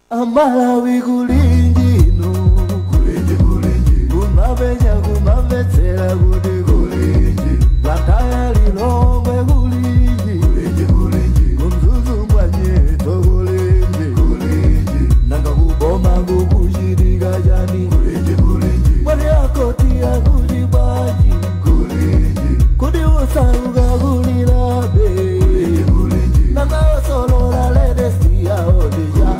Amalawi kulinji no kulinji kulinji kumabenya kumabetsera kuti kulinji Blantyre Lilongwe kulinji kulinji kulinji kumzuzu mwanyeto kulinji kulinji nanga kuboma kukuchitika chani kulinji kulinji mwani akoti akuti bwanji kulinji kuti usauka kulilabe kulinji kulinji nanga osolola ledesi yaodija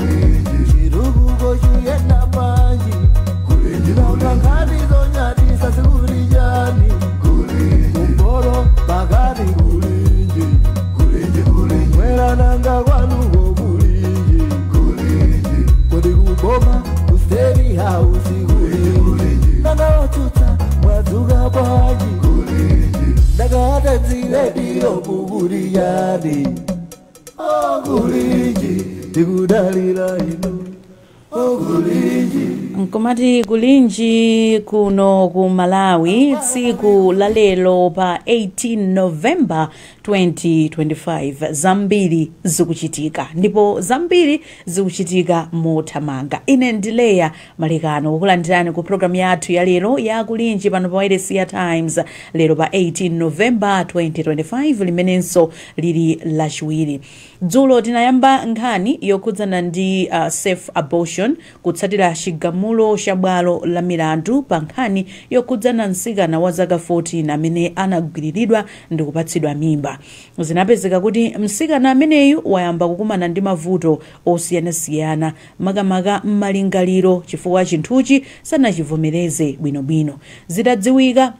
Nkomati kulinji kuno ku Malawi tsiku la lero pa 18 November 2025 zambiri zikuchitika ndipo zambiri zikuchitika mothamanga. Ine ndileya Malekano kukulandirani ku program yathu ya lero ya kulinji pano pa Wireless ya Times lero pa 18 November 2025 limenenso lili lachiwiri. Dzulo tinayamba nkhani yokhudzana ndi safe abortion kutsatira chigamulo cha bwalo la milandu pa nkhani yokhudzana mtsikana wa zaka 14 amene anagwiriridwa ndi kupatsidwa mimba. Zinapezeka kuti mtsikana ameneyu wayamba kukumana ndi mavuto osiyanasiyana makamaka m'malingaliro chifukwa chinthuchi sanachivomereze bwinobwino. Zitadziwika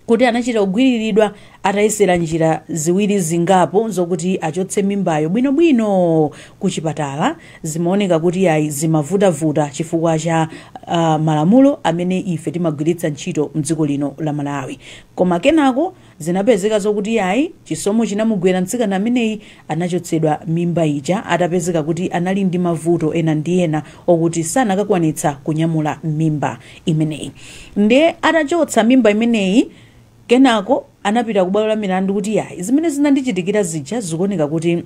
kuti anachita kugwiriridwa atayesera njira ziwiri zingapo zokuti achotse mimbayo bwinobwino kuchipatala, zimaoneka kuti ayi zimavutavuta chifukwa cha malamulo amene ife timagwiritsa ntchito mdziko lino la Malawi. Koma kenako zinapezeka zokuti ayi chisomo chinamugwera mtsikana ameneyi anachotsedwa mimba ija atapezeka kuti anali ndi mavuto ena ndi ena okuti sanakakwanitsa kunyamula mimba imeneyi. Ndiye atachotsa mimba imeneyi kenako anapita kubwalo la milandu kuti yayi zimene zinandichitikira zija zikuoneka kuti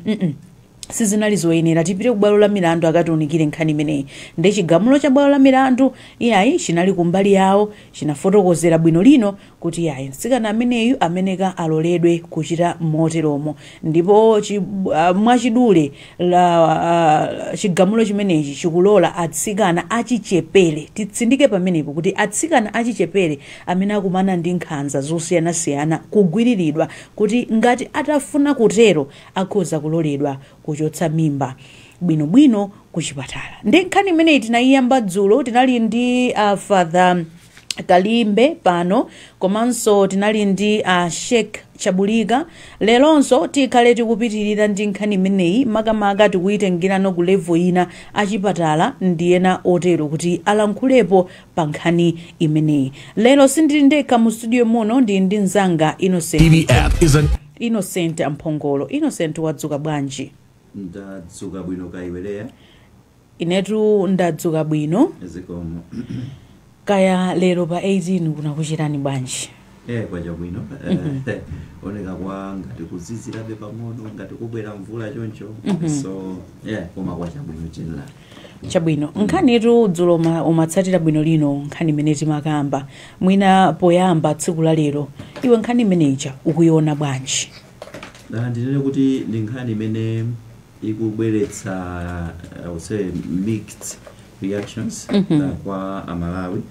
sizinali zoyenera, tipite kubwalo la milandu akatiunikire nkhani imeneyi. Ndi chigamulo cha bwalo la milandu iyayi chinali kumbali yawo, chinafotokozera bwino lino kuti yayi mtsikana ameneyu ameneka aloledwe kuchita moteromo. Ndipo mwachidule la chigamulo chimenechi chikulola atsikana achichepere, titsindike pamenepo kuti atsikana achichepere amene akumana ndi nkhanza zosiyanasiyana kugwiriridwa, kuti ngati atafuna kutero akhoza kuloledwa kuchotsa mimba bwinobwino kuchipatala. Ndi nkhani imeneyi tinayiyamba dzulo, tinali ndi Father Kalimbe pano komanso tinali ndi Sheikh Chabulika. Leronso tikhale tikupitirira ndi nkhani imeneyi, makamaka tikuyitengerano ku level ina achipatala ndi ena otero kuti alankhulepo pa nkhani imeneyi. Lero sindili ndekha mu studio muno, ndi ndi mzanga Innocent TV app is an Innocent Mphongolo. Innocent, wadzuka bwanji? Ndadzuka bwino, kaiweleya? Inetu ndadzuka bwino. Zikomo. Kaya lero pa 18 kunakuchitani bwanji? Kwacha bwino. Oneka kwa ngati kuzizirabe pang'ono, ngati kubwera mvula choncho. So yeah, koma kwacha bwino general. Chabwino. Nkhanitu dzulo umatsatira bwino lino nkhani imene timakamba. Mwina poyamba tsiku la lero iwe nkhani imeneyi ukuiona bwanji? Ndinene kuti ndi nkhani imene ikubweretsa I would say mixed reactions kwa Amalawi,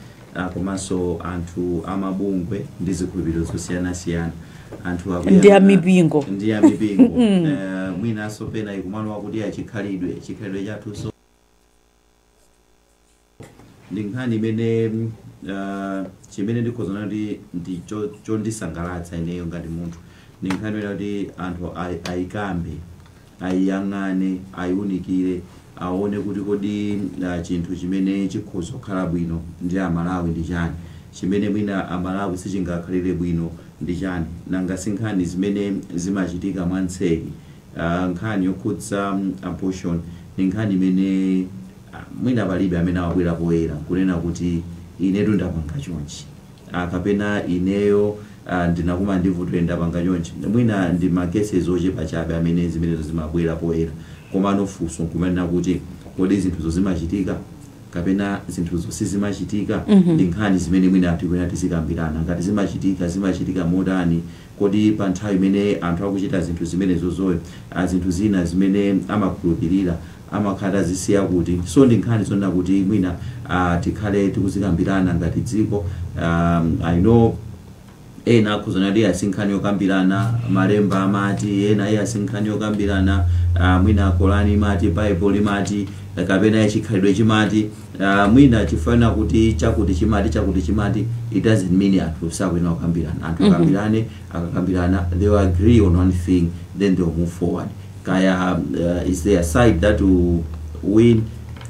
komanso anthu amabungwe ndi zikhulupiriro zosiyanasiyana, anthu ndi amipingo. Ndi amipingo. Mwinanso pena ikumalowa kuti achikhalidwe chikhalidwe chathu, so Ndi nkhani imene chimene ndikhozana kuti ndi chondisangalatsa ineyo ngati munthu, ndi nkhani imene kuti anthu ayikambe, ayiyang'ane, ayiunikire, aone kuti kodi chinthu chimene chikhoza kukhala bwino ndi Amalawi ndi chani, chimene mwina Amalawi sichingakhalire bwino ndi chani. Nanga si nkhani zimene zimachitika mwanseri? Nkhani yokhudza abortion ndi nkhani imene mwina palibe amene awabwera poyera kunena kuti inetu ndapanga chonchi, kapena ineyo ndinakuma ndi vuto, ndapanga chonchi. Mwina ndi ma cases ochepa chabe amene zimenezo zimabwera poyera. Komano funso nkumanena kuti kodi zinthuzo zimachitika kapena zinthuzo sizimachitika? Ndi nkhani zimene mwina tikuyenera tizikambirana. Ngati zimachitika, zimachitika motani? Kodi pa nthawi imene anthu akuchita zinthu zimenezozoyo, zinthu zina zimene amakhulupirira amakhala zisiya kuti? So ndi nkhani zonena kuti mwina tikhale tikuzikambirana ngati dziko. I know ena akhuzana kuti asi nkhani yokambirana, malemba amati, ena iye asi nkhani yokambirana, mwina Korani imati, Bible imati, kapena chikhalidwe chimati, mwina chifana kuti chakuti chimati, chakuti chimati. It doesn't mean anthu sakuyenera kukambirana. Anthu akambirane, akakambirana they will agree on one thing, then they will move forward. Kaya is there a side that will win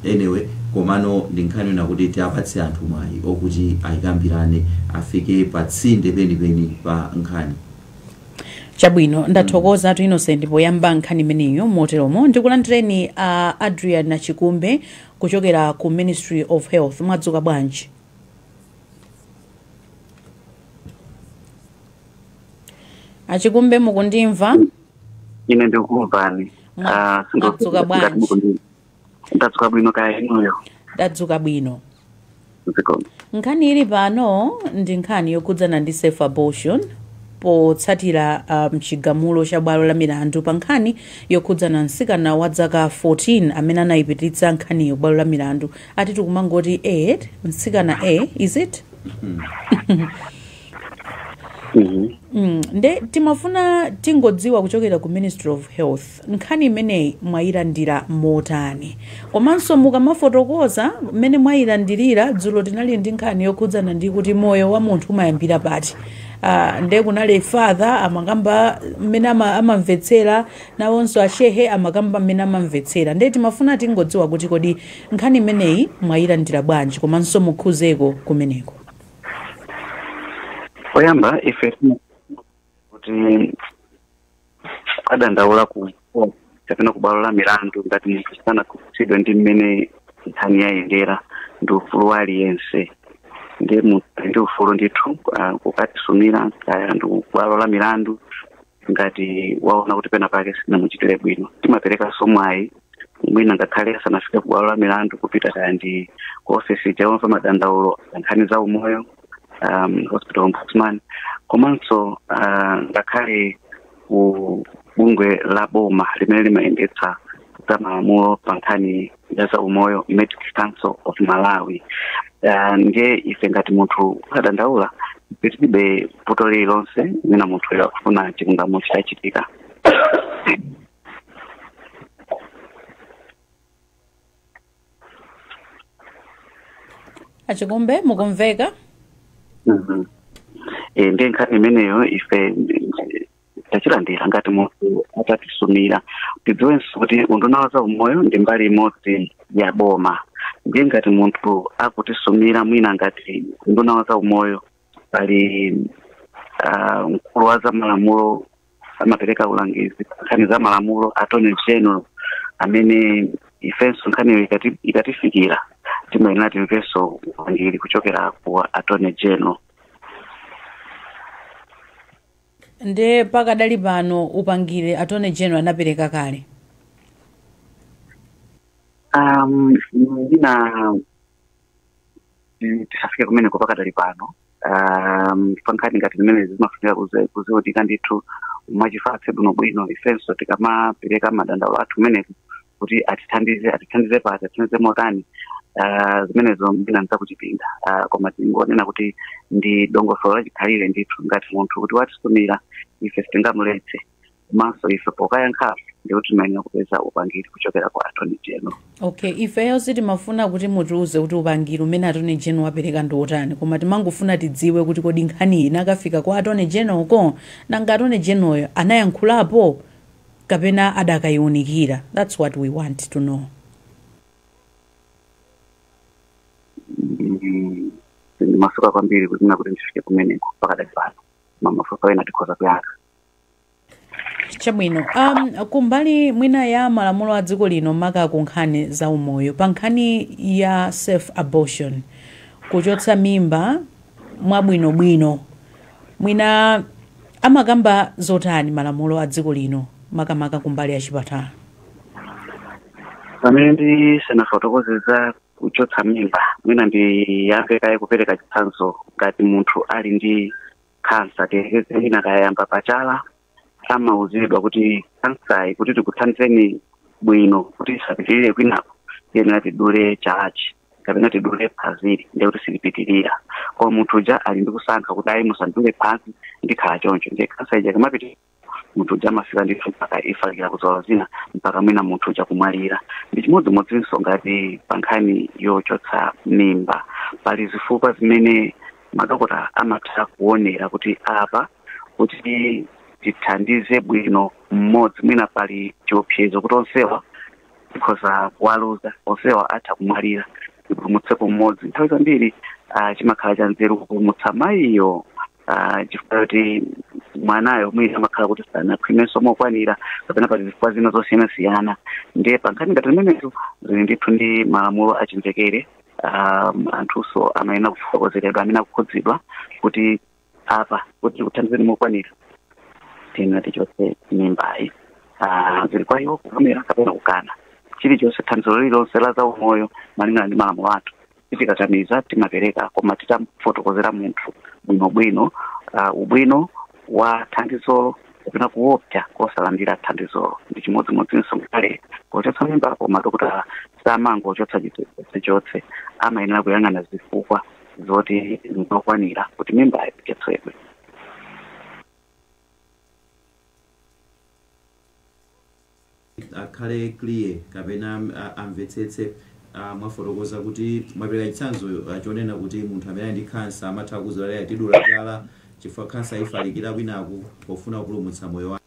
anyway, komano ndi nkhani yona kuti tiapatse anthu mwayi okuti ayikambirane, afike pa tsinde penipeni pa nkhani. Chabwino, ndathokoza tu Innocent poyamba nkhani imeneyo moteromo. Ndikulandireni Adrian Chikumbe kuchokera ku Ministry of Health. Mwadzuka bwanji, Achikumbe? Mukundimva? Ine ndikukumvani. Mwadzuka bwanji? Ndadzuka bwino, kaya inuyo? Ndadzuka bwino. Zikomo. Nkhani ili pano ndi nkhani yokhudzana ndi safe abortion, potsatira chigamulo cha bwalo la milandu pa nkhani yokhudzana mtsikana wa zaka 14 amene anayipititsa nkhaniyo bwalo la milandu. Ati tikumangoti a mtsikana a, is it? Nde timafuna tingodziwa kuchokera ku Ministry of Health, nkhani imeneyi mwayilandira motani? Komanso mukamafotokoza mmene mwayilandirira, dzulo tinali ndi nkhani yokhudzana ndi kuti moyo wa munthu umayambira pati. Nde kunali father amakamba mmene amamvetsera, nawonso ashehe amakamba mmene amamvetsera. Nde timafuna tingodziwa kuti kodi nkhani imeneyi mwayilandira bwanji, komanso mukhuzeko kumeneko. Poyamba ife kuti kukadandaula ku kapena kubwalo la milandu ngati munthu sanakhutitsidwe ndi mmene nkhani yayendera ndi ufulu wa aliyense. Ndiye munthu ali ndi ufulu ndithu kukatisumira kaya ndi kubwalo la milandu ngati waona kuti pena pake sinamuchitire bwino. Timaperekanso mwayi, mwina ngakhale asanafike kubwalo la milandu, kupita kaya ndi ku ofesi yomva madandaulo nkhani za umoyo, hospital ombudsman, komanso ngakhale ku bungwe la boma limene limayendetsa za malamulo pa nkhani ya za umoyo, Medical Council of Malawi. Ndiye ife ngati munthu adandaula, ife tilibe vuto lililonse mwina munthuyo akufuna chilungamo chitachitika. Achikumbe, mukumveka? Ndiye nkhani imeneyo ife tachilandira ngati munthu atatisumira. Tidziwenso kuti unduna wa za umoyo ndi mbali imodzi ya boma. Ndiye ngati munthu akutisumira, mwina ngati unduna wa za umoyo pali mkulu wa za malamulo amapereka ulangizi pa nkhani za malamulo, Attorney General, amene ifenso nkhaniyo ikatifikira timayenera timvenso upangiri kuchokera ku Attorney General. Nde pakadali pano upangiri Attorney General anapereka kale? Ndina tisafike kumeneko pakadali pano. Pa nkhani ngati zimene zimafunika kuziunika ndithu mwachifatse bwinobwino. Ifenso tikamapereka madandaulo athu kumeneko kuti atithandize, atithandize pati, atithandize motani, zimenezo mwina nzakuchipinda. Koma tingonena kuti ndi dongosolo lachikhalire ndithu, ngati munthu kuti watisumira ife sitingamuletse, komanso ife pokayankha Ndikuti timayenera kupeza upangiri kuchokera kwa Attorney General. Okay, ifeyo sitimafuna kuti mutiuze kuti upangiri umene Attorney General wapereka ndi otani, koma timangofuna tidziwe kuti kodi nkhani inakafika kwa Attorney General ko, nanga Attorney General anayankhulapo kapena adakayiunikira. That's what we want to know. Ndimasuka kwambiri kuti kuti ndifike kumeneko pakadali pano, mamafupa ena tikhoza kuyankha. Chabwino. Kumbali mwina ya malamulo a dziko lino maka ku nkhani za umoyo, pa nkhani ya self abortion, kuchotsa mimba mwabwinobwino, mwina amakamba zotani malamulo a dziko lino makamaka kumbali ya chipatala? Pamene ndisanafotokozeza kuchotsa mimba, mwina ndiyambe kaye kupereka chitsanzo. Ngati munthu ali ndi khansa, tiyerekeze mwina kayamba pachala, amauzidwa kuti khansayi kuti tikuthandizeni bwino kuti isapitirire kwinako, tiyenera tidule chalachi kapena tidule phazili, ndiye kuti silipitirira. Koma munthu uja ali ndi kusankha kuti ayi, musandidule phazi, ndikhala choncho. Ndiye khansa ija ikamapita, munthu uja amafika ndithu mpaka ifalikira kuzola zina, mpaka mwina munthu uja kumwalira. Ndi chimodzimodzinso ngati pa nkhani yochotsa mimba, pali zifukwa zimene madokota amatha kuonera kuti apa kuti tithandize bwino mmodzi, mwina pali chiopsezo kuti onsewa tikhoza kuwaluza, onsewa atha kumwalira, tipulumutsepo mmodzi. Nthawi zambiri chimakhala cha nzeru kupulumutsa mayiyo, chifukwa kuti mwanayo mwina amakhala kuti sanakhwimenso mokwanira kapena pali zifukwa zina zosiyanasiyana. Ndiye pa nkhani ngati zimenezo zili ndithu ndi malamulo achimvekere. Anthunso amayenera kufotokozeredwa amene akukhudzidwa kuti apa kuti tikuthandizeni mokwanira tiyenera tichotse mimbayi. Zili kwa iwo kuvomera kapena kukana. Chilichonse, thandizo lililonse la zaumoyo malingana ndi malamulo athu titikatamiza, timapereka, koma titafotokozera munthu bwinobwino ubwino wa thandizolo kapena kuopsa kosalandira thandizolo. Ndi chimodzimodzinso ngakhale kuchotsa mimbapo, madokotala samangochotsa chotse, amayenera kuyang'ana zifukwa zoti nzokwanira kuti mimbayo ichotsedwe. Akhale clear kapena amvetsetse, mwafotokoza kuti mwapereka chitsanzo chonena kuti munthu amene ali ndi khansa amatha kuzolera tidula chala chifukwa khansa ifalikira kwinaku pofuna kupulumutsa moyo wake,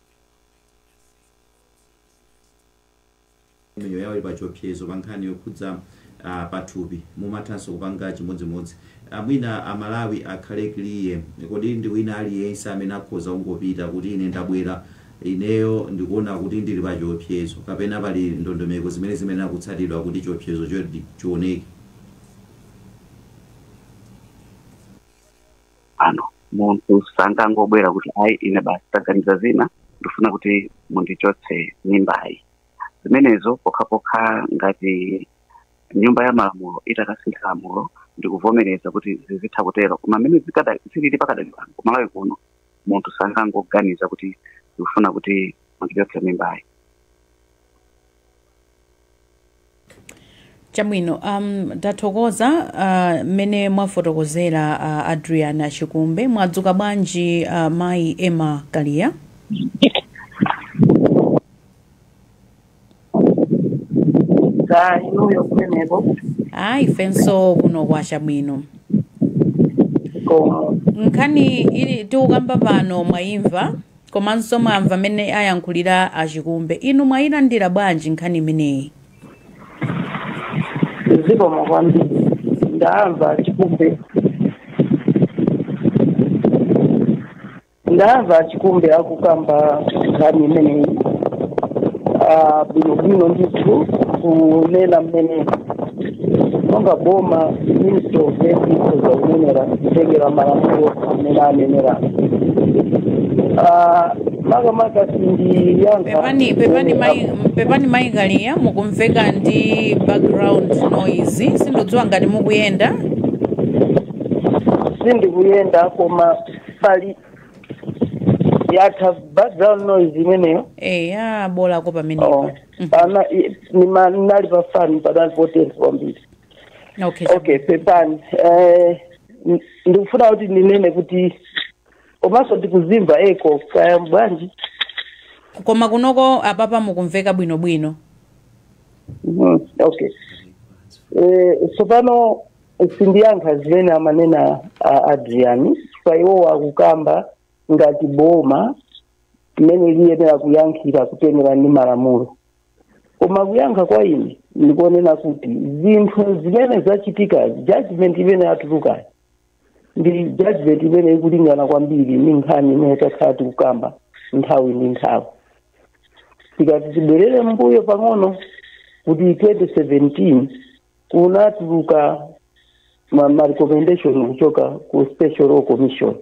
miyoyo yawo ili pa chiopsezo pa nkhani yokhudza pathupi, mumathanso kupanga chimodzimodzi. Mwina Amalawi akhale clear, kodi ndi wina aliyense amene akhoza kungopita kuti ine ndabwera, ineyo ndikuona kuti ndili pa chiopsezo, kapena pali ndondomeko zimene akutsatidwa kuti chiopsezo chioneke? Pano munthu sangangobwera kuti ayi, ine basi taganiza zina, ndifuna kuti mundichotse mimbayi. Zimenezo pokhapokha ngati nyumba ya malamulo itakasintha lamulo ndikuvomereza kuti zizitha kutero. Koma mmene zilili pakadali pano kumalawi kuno, munthu sangangoganiza kuti ndikufuna kuti mundichotse mimbayi. Chabwino, tathokoza mmene mwafotokozera, Adrian Chikumbe. Mwadzuka bwanji, mayi Emma Kalia? Za inuyo kumeneko? Ayi, ifenso kuno kwachabwino. Koma nkhani ili tikukamba pano mwayimva, komanso mwamva mmene ayankhulira Achikumbe. Inu mwayilandira bwanji nkhani imeneyi? Zikomo kwambiri. Ndamva Chikumbe akukamba nkhani imeneyi bwinobwino ndithu, kunena mmene monga boma, Minister of Health ikhoza kunenera kutengera malamulo amene anenera. Makamaka sindiyankha. Pepani, pepani mai, pepani mayi Kaliya, mukumveka ndi background noise, sindidziwa ngati mukuyenda. Sindikuyenda, koma pali yatha background noise imeneyo. Eya, bolako pamenepo. Oh, pana nali pa fani, panali potentha kwambiri. Okay. Okay, pepani. Ndikufuna kuti ndinene kuti komanso ndikuzimva echo kaya bwanji. Koma kunoko apapa mukumveka bwinobwino. Okay, tsopano sindiyankha zimene amanena Adrian, chifukwa iwo akukamba ngati boma limene liyenera kuyankhira kutengera ndi malamulo. Koma kuyankha kwa ine ndikuonena kuti zinthu zimene zachitika, judgment imene yatulukayi ndi judgment imene ikulingana kwambiri ndi nkhani imene takhala tikukamba nthawi ndi nthawi. Tikati tibwerere mbuyo pang'ono kuti 2017 kunatuluka ma recommendation kuchoka ku Special Law Commission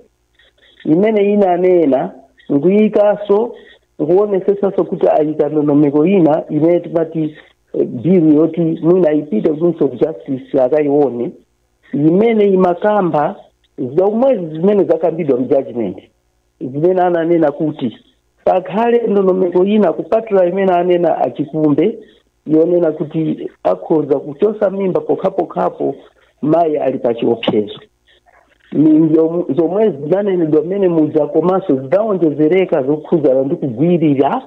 imene inanena nkuyikaso, nkuonesesaso kuti ayika ndondomeko ina imene timati bill yoti mwina ipite ku Ministry of Justice akayione, imene imakamba zomwezi zimene zakambidwa mu judgment, zimene ananena kuti pakhale ndondomeko ina kupatula imene anena achikumbe yonena kuti akhoza kuchosa mimba pokhapokhapo mayi ali pa chiopsezo. Ni zomwe zinanenedwa mmene muja, komanso zidawonjezereka zokhuzana ndi kugwirira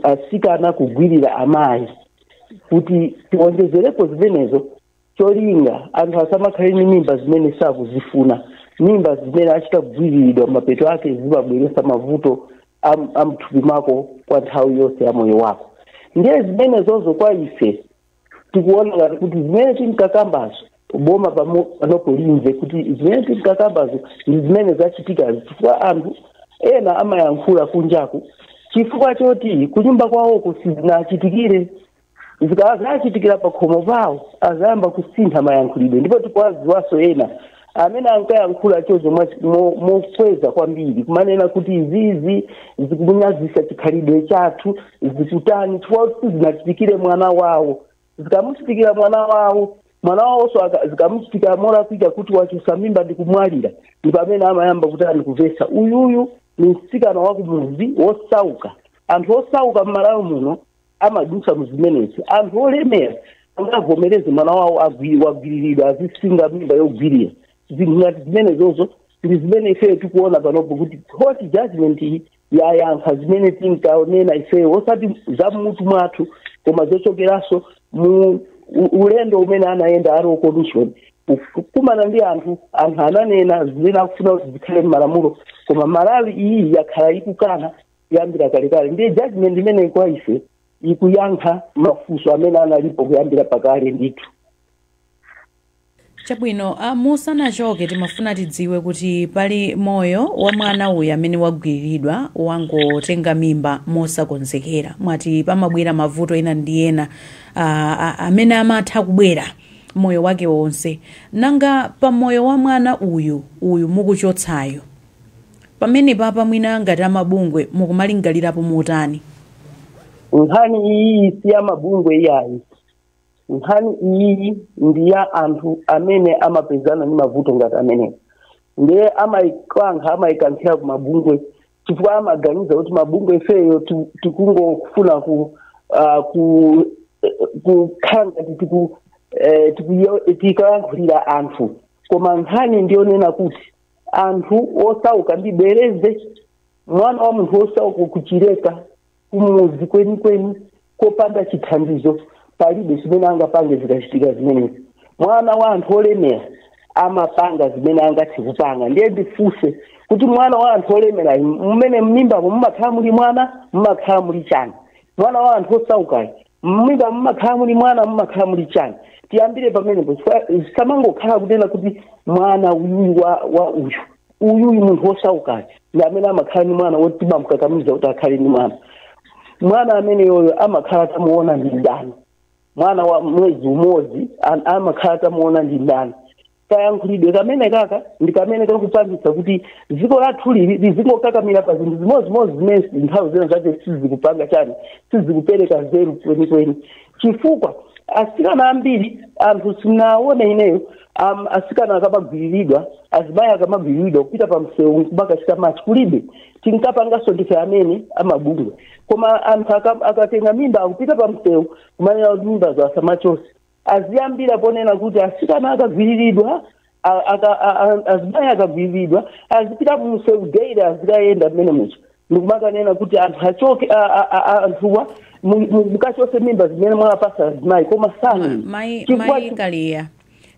asikana, kugwirira amayi, kuti tiwonjezerepo zimenezo cholinga anthu asamakhale ndi mimba zimene sakuzifuna, mimba zimene achita kugwiriridwa, mapeto ake zimabweretsa mavuto amthupi mwako kwa nthawi yonse ya moyo wako. Ndiye zimenezozo kwa ife tikuona ngati kuti zimene tinkakambazo, boma panopo limve kuti zimene tinkakambazo ndi zimene zachitikazi, chifukwa anthu ena amayankhula kunjaku chifukwa choti kunyumba kwawoko sizinachitikire. Zikazachitikira pa khomo pawo azayamba kusintha mayankhulidwe. Ndipo tikuwaziwaso ena amene ankayankhula chocho mokweza kwambiri, kumanena kuti izizi zikunyazisa chikhalidwe chathu, zikutani, chifukwa kuti sizinachitikire mwana wawo. Zikamuchitikira mwana wawo, mwana wawonso zikamuchitikira molakwika kuti wachosa mimba ndi kumwalira, ndi pamene amayamba kuti andikuvesa uyuyu ni mtsikana wakumuzi wosauka. Anthu osauka m'Malawi muno amadusa muzimenezi. Anthu olemera angavomereze mwana wawo wagwiriridwa, azisinga mimba yogwirira? Zinthu ngati zimenezozo ndi zimene ifeyo tikuona panopo kuti court judgment iyi yayankha zimene tinkaonena ifeyo, osati za mmutu mwathu, koma zochokeranso mu ulendo umene anayenda a Law Commission kukumana ndi anthu. Anthu ananena zimene akufuna kuti zikhale m'malamulo, koma Malawi iyi yakhala ikukana kuyambira kalekale. Ndiye judgment imene kwa ife ikuyankha mafunso amene analipo kuyambira pakale ndithu. Chabwino, musanachoke timafuna tidziwe kuti pali moyo wa mwana uyu amene wagwiriridwa, wangotenga mimba mosakonzekera. Mwati pamabwera mavuto ena ndi ena amene amatha kubwera moyo wake wonse. Nanga pa moyo wa mwana uyu mukuchotsayo pamene papa, mwina ngati amabungwe mukumalingalirapo motani? Nkhani iyi si ya mabungwe iyayi. Nkhani iyi ndi ya anthu amene amapezana ndi mavuto ngati amenewo, ndiye amayikankha, amayikankhira ku mabungwe chifukwa amaganiza kuti mabungwe ifeyo tikungofuna ku kukhala ngati tikayankhulira anthu. Koma nkhani ndiyonena kuti anthu osauka, ndibwereze, mwana wa munthu osauka kuchileka kumuzi kwenikweni kopanda chithandizo, palibe chimene angapange zikachitika zimenezi. Mwana wa anthu olemera amapanga zimene angathe kupanga. Ndiye ndifunse kuti mwana wa anthu olemera, mmene mmimbamo mumakhala muli mwana, mumakhala muli chani? Mwana wa anthu osaukayi, mmimba mumakhala muli mwana, mumakhala muli chani? Tiyambire pamenepo, chifukwa samangokhala kunena kuti mwana uyuyu wa uyu uyuyu munthu wosaukayi ndi amene amakhala ni mwana woti timamukakamiza kuti akhale ni mwana. Mwana ameneyoyo amakhala tamuona ndi ndani? Mwana wa mwezi umodzi amakhala tamuona ndi ndani? Kayankhulidwe kamene kaka ndi kamene kakupangitsa kuti dziko lathu lili lizingokakamira pa zinthu zimodzimodzi zimene nthawi zina zake sizikupanga chani, sizikupereka nzeru kwenikweni, chifukwa asikana ambiri, anthu sinaone ineyo asikana akamagwiriridwa, azimayi akamagwiriridwa, kupita pa msewu kumakachita march kulibe. Tinkapanganso ndife amene amabungwe. Koma anthu akatenga mimba akupita pa msewu kumanena kuti mimbazo asamachose. Aziyambira ponena kuti asikana akagwiriridwa, azimayi akagwiriridwa, azipita mumsewu daily, azikayenda mmene mucha. Ndikumakanena kuti anthu achoke, anthuwa mukachose mimba zimene mwapasa azimayi, koma sanu Mai chifukwa Mai Kaliya,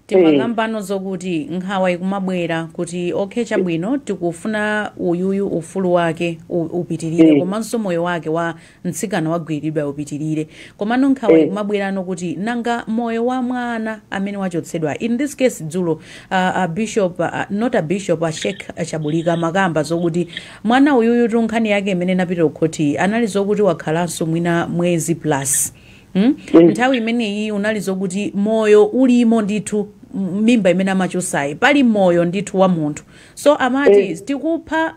timakambano zokuti nkhawa ikumabwera kuti, okay, chabwino, tikufuna uyuyu ufulu wake upitirire, komanso moyo wake wa mtsikana wagwiridwa upitirire, komano nkhawa ikumabwerano kuti nanga moyo wa mwana amene wachotsedwa? In this case, dzulo a bishop, not a bishop, a Sheikh Chabulika makamba zokuti mwana uyuyu tu nkhani yake imene inapita kukhoti anali zokuti wakhalanso mwina mwezi plus. Nthawi imeneyi unali zokuti moyo ulimo ndithu, mimba imene amachosayi pali moyo ndithu wa munthu. So amati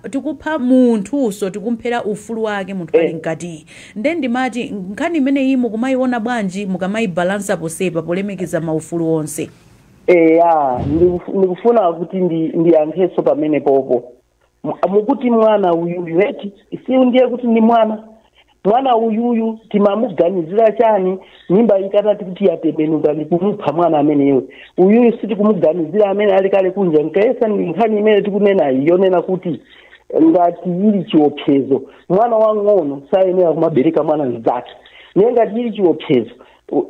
tikupha munthuso, tikumphera ufulu wake munthu ali mkati. Nde ndimati nkhani imeneyi mukumayiona bwanji mukamayibalansa posepa polemekeza maufulu onse? Eya, ndikufuna kuti ndiyankheso pamene popo. Mukuti mwana uyuyu eti si ndiye kuti ndi mwana, mwana uyuyu timamuganizira chani? Mimba ikatati kuti yatembenuka ndikumupha mwana ameneyo, uyuyu sitikumuganizira amene ali kale kunja? Nkaesa ndi nkhani imene tikunenayi yonena kuti ngati ili chiopsezo, mwana wang'ono sayenera kumabereka mwana mzake. Ndiye ngati ili chiopsezo,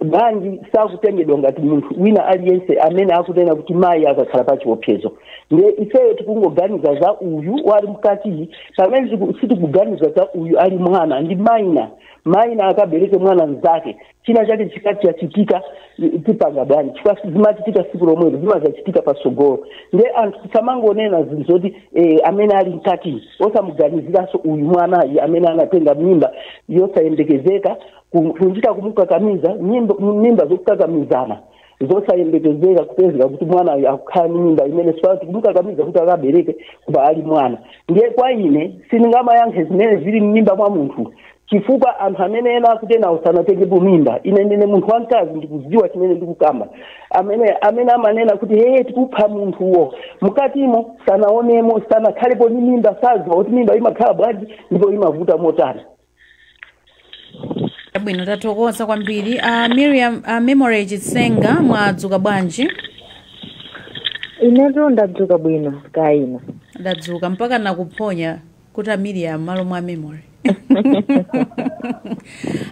bwanji sakutengedwa ngati munthu wina aliyense amene akunena kuti mayi akakhala pa chiopsezo? Ndiye ifeyo tikungoganiza za uyu wali mkati, pamene sitikuganiza za uyu ali mwana ndi minor. Minor akabereke mwana mzake, china chake chikati chachitika, tipanga bwanji? Chifukwa zimachitika siku lomwelo, zimazachitika pasogolo. Ndiye anthu tisamangonena zinthu zoti amene ali mkati, osamuganiziranso uyu mwanayi amene anatenga mimba yosayembekezeka, kunjita kumukakamiza, mimba zokukakamizana zosayembekezeka, kupezeka kuti mwana uyu akukhala ndi mimba imene sipati kumukakamiza kuti akabereke kuba ali mwana. Ndiye kwa ine sindingamayankhe zimene zili m'mimba mwa munthu, chifukwa anthu amene ena akutena usanatengepo mimba. Ine ndine munthu wamkazi, ndikudziwa chimene ndikukamba. Amene amanena kuti hey, tikupha munthuwo mukatimo, sanaonemo, sanakhalepo ndi mimba, sadziwa kuti mimba imakhala bwanji ndipo imavuta motani. Bwino, tathokoza kwambiri. Miriam, Memory Chitsenga, mwadzuka bwanji? Inetu ndadzuka bwino, kaino? Ndadzuka, mpaka nakuphonya kuti a Miriam malo mwa Memory.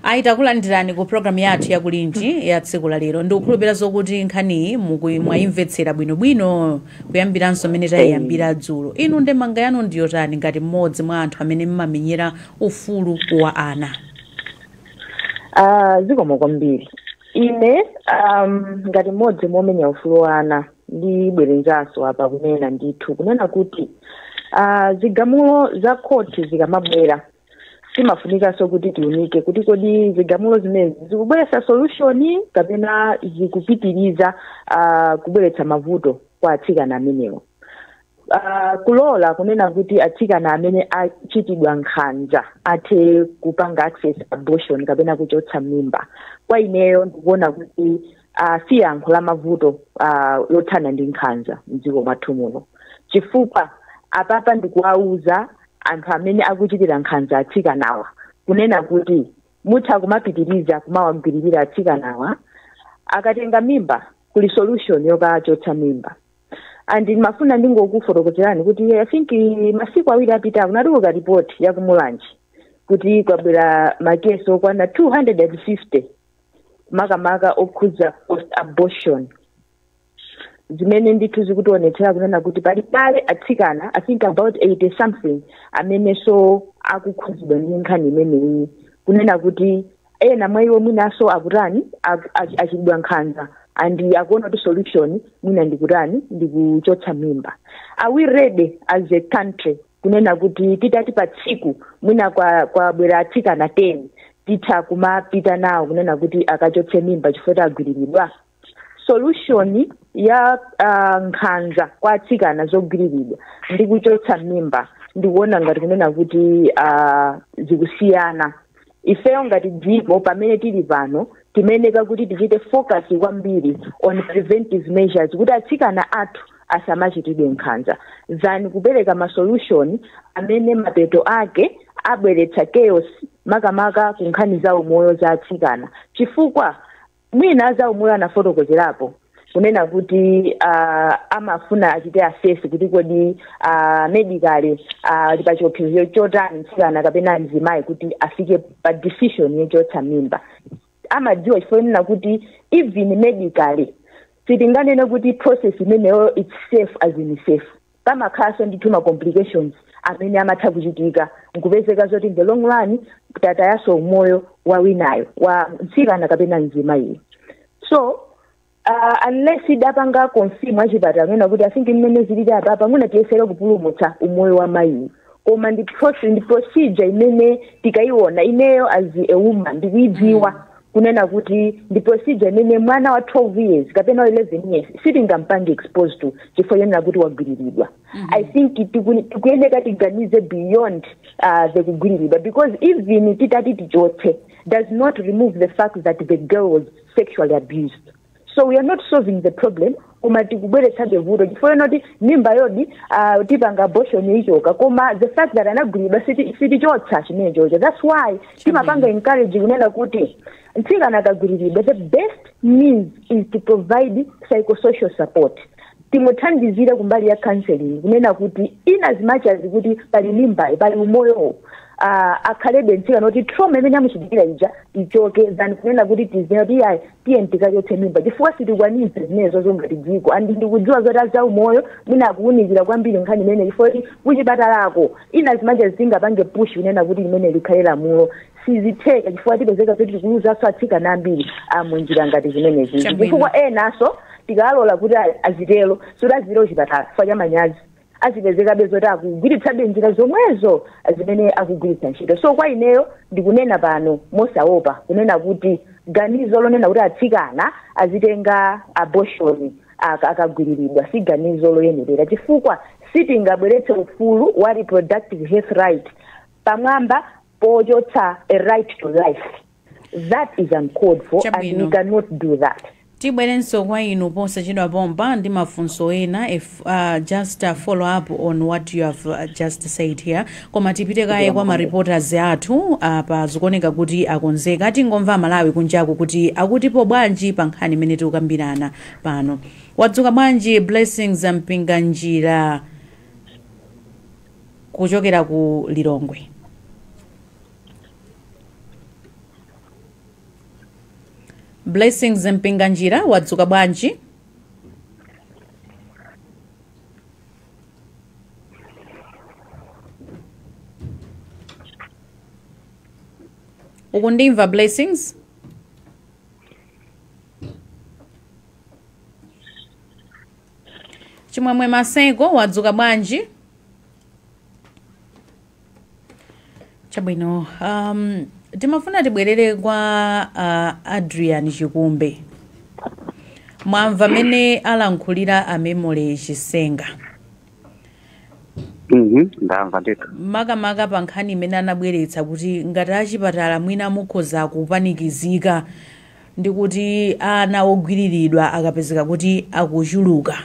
Ayi, takulandirani ku programu yathu yakulinji ya tsiku la lero. Ndikukhulupirira zokuti nkhaniyi mwayimvetsera bwinobwino kuyambiranso mmene tayiyambira dzulo. Inu ndemanga yanu ndiyotani ngati mmodzi mwa anthu amene mmamenyera ufulu wa ana? Zikomo kwambiri. Ine ngati mmodzi momenya ufulu wa ana, ndibwerenzanso apa kunena ndithu kunena kuti zigamulo za khoti zikamabwera, timafunikanso kuti tiunike kuti kodi zigamulo zimenezi zikubweretsa solution kapena zikupitiriza kubweretsa mavuto kwa atsikana amenewo. Kulola kunena kuti atsikana amene achitidwa nkhanza athe kupanga access abortion kapena kuchotsa mimba, kwa ineyo ndikuona kuti si yankho la mavuto lothana ndi nkhanza mdziko mwathu muno, chifukwa apapa ndikuwauza anthu amene akuchitira nkhanza atsikanawa kunena kuti mutha kumapitiriza kumawagwiririra atsikanawa, akatenga mimba kuli solution yokachotsa mimba. And ndimafuna ndingokufotokozerani kuti I think masiku 2 apita kunatuluka ripoti ya kumulanje kuti kwabwera makesi okwana 250, makamaka okhudza post abortion, zimene ndithu zikutionetsera kunena kuti pali kale atsikana, I think about 80 something, amenenso akukhudzidwa ndi nkhani imeneyi, kunena kuti ena mwa iwo mwinanso akutani, achitidwa nkhanza and akuona kuti solution mwina ndikutani, ndikuchotsa mimba. Are we ready as a country kunena kuti titati pa tsiku mwina kwabwera atsikana 10, titha kumapita nawo kunena kuti akachotse mimba chifukwa agwiriridwa? Solution ya nkhanza kwa atsikana zogwiriridwa ndi kuchotsa mimba, ndikuona ngati kunena kuti zikusiyana. Ifeyo ngati dziko pamene tili pano, timeneka kuti tichite focus kwambiri on preventive measures kuti atsikana athu asamachitidwe nkhanza, than kupereka ma solution amene mapeto ake abweretsa chaos, makamaka ku nkhani za umoyo za atsikana, chifukwa mwina za umoyo anafotokozerapo. Kunena kuti amafuna achite assess kuti kodi medically ali pa chiopsezo chotani mtsikana kapena mzimayi kuti afike pa decision yochotsa mimba. Amadziwa chifukwa chonena kuti even medically sitinganene kuti process imeneyo it's safe as in safe. Pamakhalanso ndithu ma complications amene amatha kuchitika, nkupezeka zoti in the long run tatayaso umoyo wa winayo, wa mtsikana kapena mzimayiyo. So unless idapanga confirm achipatala kunena kuti, "I think mmene zilili apapa, mwina tiyesere kupulumutsa umoyo wa mayiyo," koma ndi process, ndi procedure imene tikayiona, ineyo as a woman ndikuyidziwa kunena kuti ndi procedure imene mwana wa 12 years kapena wa 11 years sitingampange exposed to chifukwa chonena kuti wagwiriridwa. I think tikuyeneka tiganize beyond the kugwiriridwa, because even titati tichotse does not remove the fact that the girl was sexually abused. So we are not solving the problem, koma tikubweretsabe vuto, chifukwa chonoti mimba yodi tipanga abortion ichoka, koma the fact that anagwiridwa sitichotsa chimenechocho. That's why timapanga encourage kunena kuti mtsikana akagwiriridwa, the best means is to provide psychosocial support, timuthandizire kumbali ya counseling, kunena kuti in as much as kuti pali mimbayi, pali umoyowo, akhalebe mtsikana kuti trauma imene amuchitikira ija ichoke, than kunena kuti tizina kuti iyayi, tiye tikachotse mimba, chifukwa sitikwanitsa zimenezo zongati dziko. And ndikudziwa zoti aza umoyo mwina akuwunikira kwambiri nkhani imene, chifukwa kuti kuchipatalako in as much as tingapange push kunena kuti limene likhale lamulo, sizitheka, chifukwa tipezeka kuti tikuluzanso atsikana ambiri amunjira ngati zimenezi. Chifukwa enaso tikalola kuti azitero, soti azitero chipatala chifukwa cha manyazi, azipezekabe zoti akugwiritsabe njira zomwezo zimene akugwiritsa ntchito. So kwa ineyo ndikunena pano mosaopa kunena kuti ganizo lonena kuti atsikana azitenga abortion akagwiriridwa si ganizo loyenerera, chifukwa sitingabweretse ufulu wa reproductive health right pamwamba pochotsa a right to life. That is uncalled for and we cannot do that. Tibwerenso kwa inu posachedwa pompa ndi mafunso ena, if just follow up on what you have just said here, koma tipite kaye kwa ma reporters athu. Apa zikuoneka kuti akonzeka. Tingomva Malawi kunjaku kuti akutipo bwanji pa nkhani imene tikukambirana pano. Wadzuka bwanji, Blessings Mpinganjira kuchokera ku Lilongwe? Blessings Mpinganjira, wadzuka bwanji? Ukundimva, Blessings? Chimwemwe Maseko, wadzuka bwanji? Chabwino. Timafuna tibwerere kwa Adrian Chikumbe. Mwamva mene alankhulira a Memory Chisenga? Ndamva ndithu. Makamaka pa nkhani imene anabweretsa kuti ngati achipatala mwina mukhoza kupanikizika ndi kuti ana ogwiriridwa akapezeka kuti akuchuluka,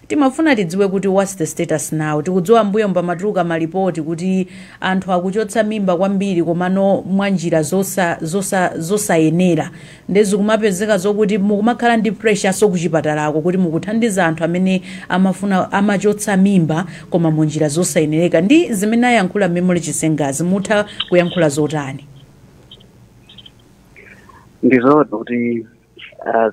timafuna tidziwe kuti what's the status now? Tikudziwa mbuyo pamatuluka malipoti kuti anthu akuchotsa mimba kwambiri, komano mwa njira zosayenera, ndezi kumapezeka zokuti mukumakhala ndi pressure so kuchipatalako kuti mukuthandiza anthu amene amafuna amachotsa mimba koma mu njira zosayenereka. Ndi zimene ayankhula Memory Chisengazi, mutha kuyankhula zotani? Ndizoona kuti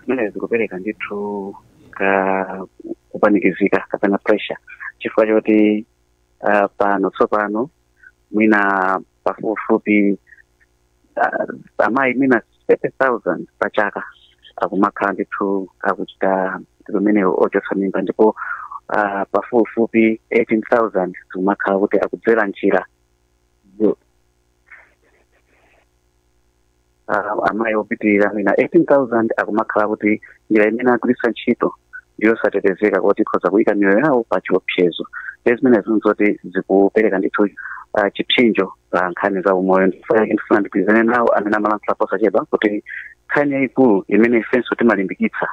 zimene zikupereka ndithu ka kupanikizika kapena pressure, chifukwa choti pano tsopano mwina pafupifupi amayi mwina 30,000 pachaka akumakhala ndithu akuchita zimene ochotsa mimba, ndipo pafupifupi 18,000 zikumakhala kuti akudzera njira amayi opitirira mwina 18,000 akumakhala kuti njira imene agwiritsa ntchito ndiyosatetezeka, kuti ikhoza kuyika miyoyo yawo pa chiopsezo. Ndi zimene zoti zikupereka ndithu chipsinjo pa nkhani za umoyo. Ndifuna ndigwirizane nawo amene amalankhula posachedwa kuti nkhani yayikulu imene ifenso timalimbikitsa